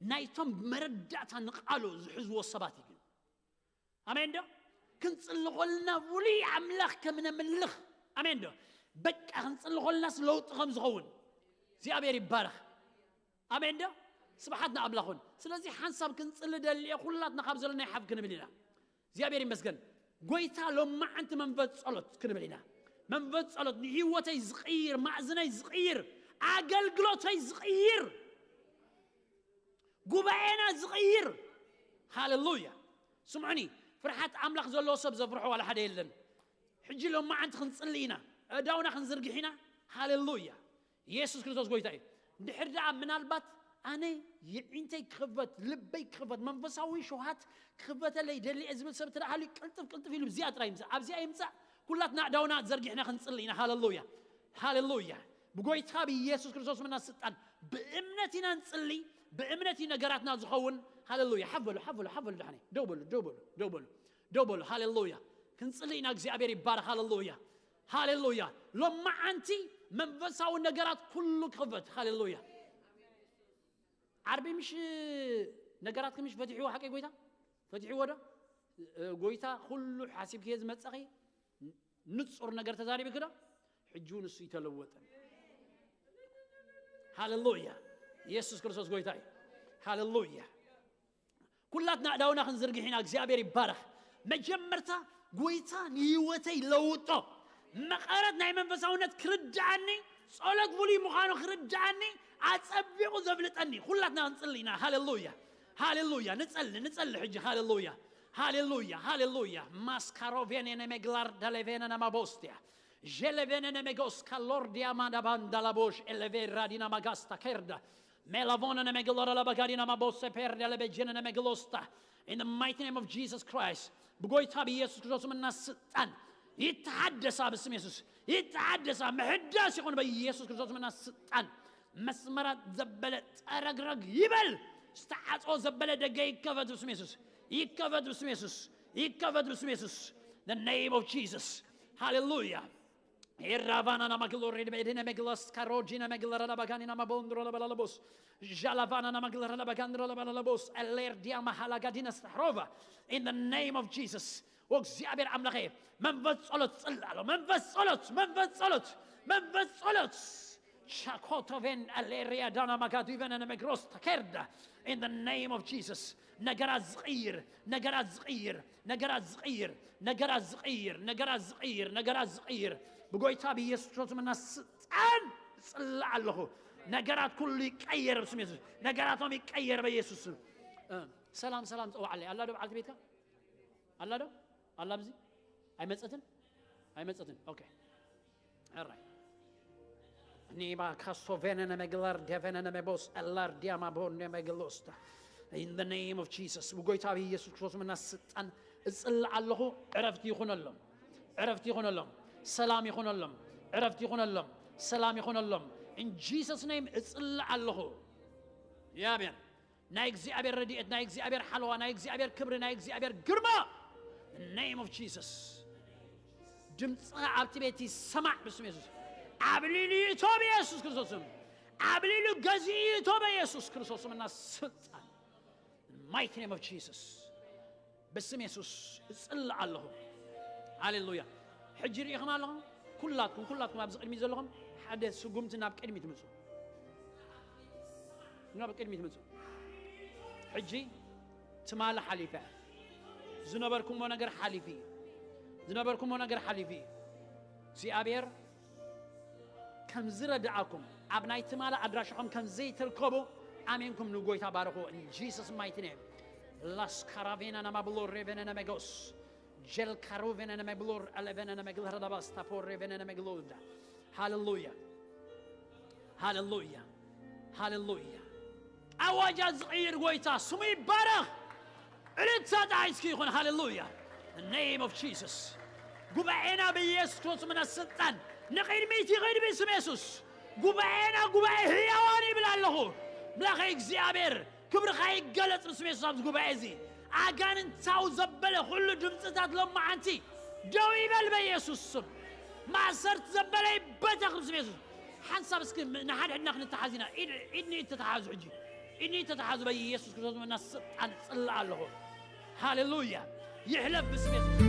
ናይቶም መረዳእታ ንቃሉ ዝሕዝዎ ሰባት እዩ ግን። ኣሜን ዶ? ክንጽሊ ከለና ፍሉይ ኣምላኽ ከም ነምልኽ። ኣሜን ዶ? በቃ ክንጽሊ ከለናስ ለውጢ ከም ዝኸውን እግዚኣብሔር ይባረኽ። ኣሜን ዶ? ስብሓት ንኣምላኽ ይኹን። ስለዚ ሓንሳብ ክንጽሊ ደልየ ኩላትና ካብ ዘለና ይሓፍ ክንብል ኢና። እግዚኣብሔር ይመስገን። ጎይታ ሎማዓንቲ መንፈስ ጸሎት ክንብል ኢና። መንፈስ ጸሎት ንህይወተይ ዝቕይር፣ ማእዝነይ ዝቕይር፣ ኣገልግሎተይ ዝቕይር፣ ጉባኤና ዝቕይር። ሃሌሉያ። ስምዑኒ፣ ፍርሓት ኣምላኽ ዘለዎ ሰብ ዘፍርሖ ዋላ ሓደ የለን። ሕጂ ሎማዓንቲ ክንጽሊ ኢና፣ ኣእዳውና ክንዝርግሕ ኢና። ሃሌሉያ። ኢየሱስ ክርስቶስ ጎይታ እዩ። እንድሕር ደኣ ምናልባት ኣነ የዒንተይ ክኽፈት፣ ልበይ ክኽፈት፣ መንፈሳዊ ሸውሃት ክኽፈተለይ ደሊ እየ ዝብል ሰብ እንተ ደኣ ሃልዩ፣ ቅልጥፍ ቅልጥፍ ኢሉ እዚኣ ጥራይ ይምጻእ፣ ኣብዚኣ ይምጻእ። ኩላትና ኣእዳውና ዘርጊሕና ክንጽሊ ኢና። ሃሌሉያ፣ ሃሌሉያ። ብጎይታ ብኢየሱስ ክርስቶስ ምና ስልጣን ብእምነት ኢና ንጽሊ፣ ብእምነት እዩ ነገራትና ዝኸውን። ሃሌሉያ። ሓፍ በሉ፣ ሓፍ በሉ፣ ሓፍ በሉ፣ ደሓነይ። ደው በሉ፣ ደው በሉ፣ ደው በሉ፣ ደው በሉ። ሃሌሉያ። ክንጽሊ ኢና፣ እግዚኣብሔር ይባረኽ። ሃሌሉያ፣ ሃሌሉያ። ሎማዓንቲ መንፈሳዊ ነገራት ኩሉ ክኽፈት። ሃሌሉያ። ዓርቢ ምሽ ነገራት ምሽ ፈቲሕዎ ሓቂ ጎይታ? ፈቲሕዎ ዶ? እ፣ ጎይታ ኩሉ ሓሲብክዮ ዝመጸኺ ንጹር ነገር ተዛሪብኪ ዶ? ሕጂ እውን እሱ ይተለወጠ። ሃሌሉያ። ኢየሱስ ክርስቶስ ጎይታ እዩ። ሃሌሉያ። ኩላትና ኣእዳውና ክንዝርግሕ ኢና። እግዚኣብሔር ይባረኽ። መጀመርታ ጎይታ ንህይወተይ ለውጦ፣ መቐረት ናይ መንፈሳውነት ክርድኣኒ፣ ጸሎት ፍሉይ ምዃኑ ክርድኣኒ፣ ኣጸቢቑ ዘፍልጠኒ። ኩላትና ክንጽሊ ኢና። ሃሌሉያ፣ ሃሌሉያ። ንጸሊ፣ ንጸሊ ሕጂ። ሃሌሉያ፣ ሃሌሉያ፣ ሃሌሉያ። ማስካሮቬኔ ነመግላር ዳሌቬነ ነማቦስትያ ጀለቬነ ነመጎስ ካሎርዲያ ማዳባንዳላቦሽ ኤሌቬራ ዲና ማጋስታ ኬርዳ ሜላቮነ ነመግሎራ ላባጋዲና ማቦሰ ፔርዳ ለበጀነ ነመግሎስታ። In the mighty name of Jesus Christ. ብጎይታ ብኢየሱስ ክርስቶስ ምና ስልጣን ይተሓደሳ፣ ብስም የሱስ ይተሓደሳ። ምሕዳስ ይኹን በኢየሱስ ክርስቶስ ምና ስልጣን። መስመራት ዘበለ ጠረግረግ ይበል። ዝተዓጽኦ ዘበለ ደገ ይከፈት ብስም የሱስ። ይከፈት ብስም የሱስ። ይከፈት ብስም የሱስ። The name of Jesus. ሃሌሉያ። Eravana na maglory bedine meglos karojina meglera la bagani na mabondro la balalabos. Jalavana na maglera la bagandro la balalabos. Eler dia mahalagadina starova. In the name of Jesus. ወእግዚኣብሔር ኣምላኸ መንፈስ ጸሎት ጽላሎ መንፈስ ጸሎት መንፈስ ጸሎት መንፈስ ጸሎት ሻኮቶቬን ኣሌሪያ ዳና ማጋዲቨነ ነመግሮስ ተኬርዳ። In the name of Jesus. ነገራት ዝቕይር ነገራት ዝቕይር ነገራት ዝቕይር ነገራት ዝቕይር ነገራት ዝቕይር ነገራት ዝቕይር ብጎይታ ብኢየሱስ ክርስቶስ ምና ስልጣን እጽልእ ኣለኹ። ነገራት ኩሉ ይቀየር ብስም የሱስ። ነገራቶም ይቀየር በኢየሱስ ስም። እ፣ ሰላም ሰላም ጸዋዕለይ ኣላ ዶ በዓልቲ ቤትካ? ኣላ ዶ? ኣላ ኣብዚ? ኣይመጸትን? ኣይመጸትን። ኦኬ። ኣራይ። ኒባ ካስቶ ቬነነ መግላር ዲያ ቬነነ መቦስ ኣላር ዲያማ ቦነ መግሎስታ። In the name of Jesus. ብጎይታ ብኢየሱስ ክርስቶስ ምና ስልጣን እጽልእ ኣለኹ። ዕረፍቲ ይኹነሎም። ዕረፍቲ ይኹነሎም። ሰላም ይኹነሎም። ዕረፍቲ ይኹነሎም። ሰላም ይኹነሎም። In Jesus name እጽልእ ኣለኹ። ያብያን ናይ እግዚኣብሔር ረድኤት ናይ እግዚኣብሔር ሓለዋ ናይ እግዚኣብሔር ክብሪ ናይ እግዚኣብሔር ግርማ። Name of Jesus. ድምፅኻ ኣብቲ ቤት ይሰማዕ ብስም የሱስ። ኣብ ልዕሊ እቶ ብየሱስ ክርስቶስም ኣብ ልዕሊ ገዚኡ እቶ በየሱስ ክርስቶስም እና ስልጣን mighty name of Jesus. ብስም የሱስ እጽልእ ኣለኹ። ሃሌሉያ። ሕጂ ርኢኹም ኣለኹም ኩላትኩም ኩላትኩም ኣብዚ ቅድሚ ዘለኹም ሓደ ስጉምቲ ናብ ቅድሚ ትምፁ ናብ ቅድሚ ትምፁ። ሕጂ ትማሊ ሓሊፈ ዝነበርኩሞ ነገር ሓሊፊ ዝነበርኩሞ ነገር ሓሊፊ እግዚኣብሔር ከም ዝረድኣኩም ኣብ ናይ ትማሊ ኣድራሻኹም ከም ዘይትርከቡ ኣሜንኩም ንጎይታ ባርኹ። In Jesus mighty name. ላስካራቬና ናማብሎ ሬቬነ ነመጎስ ጀልካሩቬነ ነመግሎር ኣለቬነ ነመግልረዳባስታፖ ሬቬነ ነመግሎዳ ሃሌሉያ ሃሌሉያ ሃሌሉያ። ኣዋጃት ዝቕይር ጎይታ ስሙ ይባረኽ። እልልታ ጣይስኪ ይኹን። ሃሌሉያ። Name of Jesus. ጉባኤና ብኢየሱስ ክርስቶስ ምና ስልጣን ንቕድሚት ይቕድሚ ስም የሱስ። ጉባኤና ጉባኤ ህያዋን ይብል ኣለኹ። ምላኸ እግዚኣብሔር ክብርኻ ይገለጽ ብስም የሱስ ኣብዚ ጉባኤ እዚ። ኣጋንንታዊ ዘበለ ኩሉ ድምፅታት ሎማዓንቲ ደው ይበል በኢየሱስ ስም። ማእሰርቲ ዘበለ ይበተኽ ብስም የሱስ። ሓንሳብ እስኪ ንሓድሕድና ክንተሓዝ ኢና። ኢድ ኢድ ንኢድ ተተሓዙ። ሕጂ ኢድ ንኢድ ተተሓዙ። በኢየሱስ ክርስቶስ ምና ስልጣን እጽልእ ኣለኹ። ሃሌሉያ። ይሕለፍ ብስም የሱስ።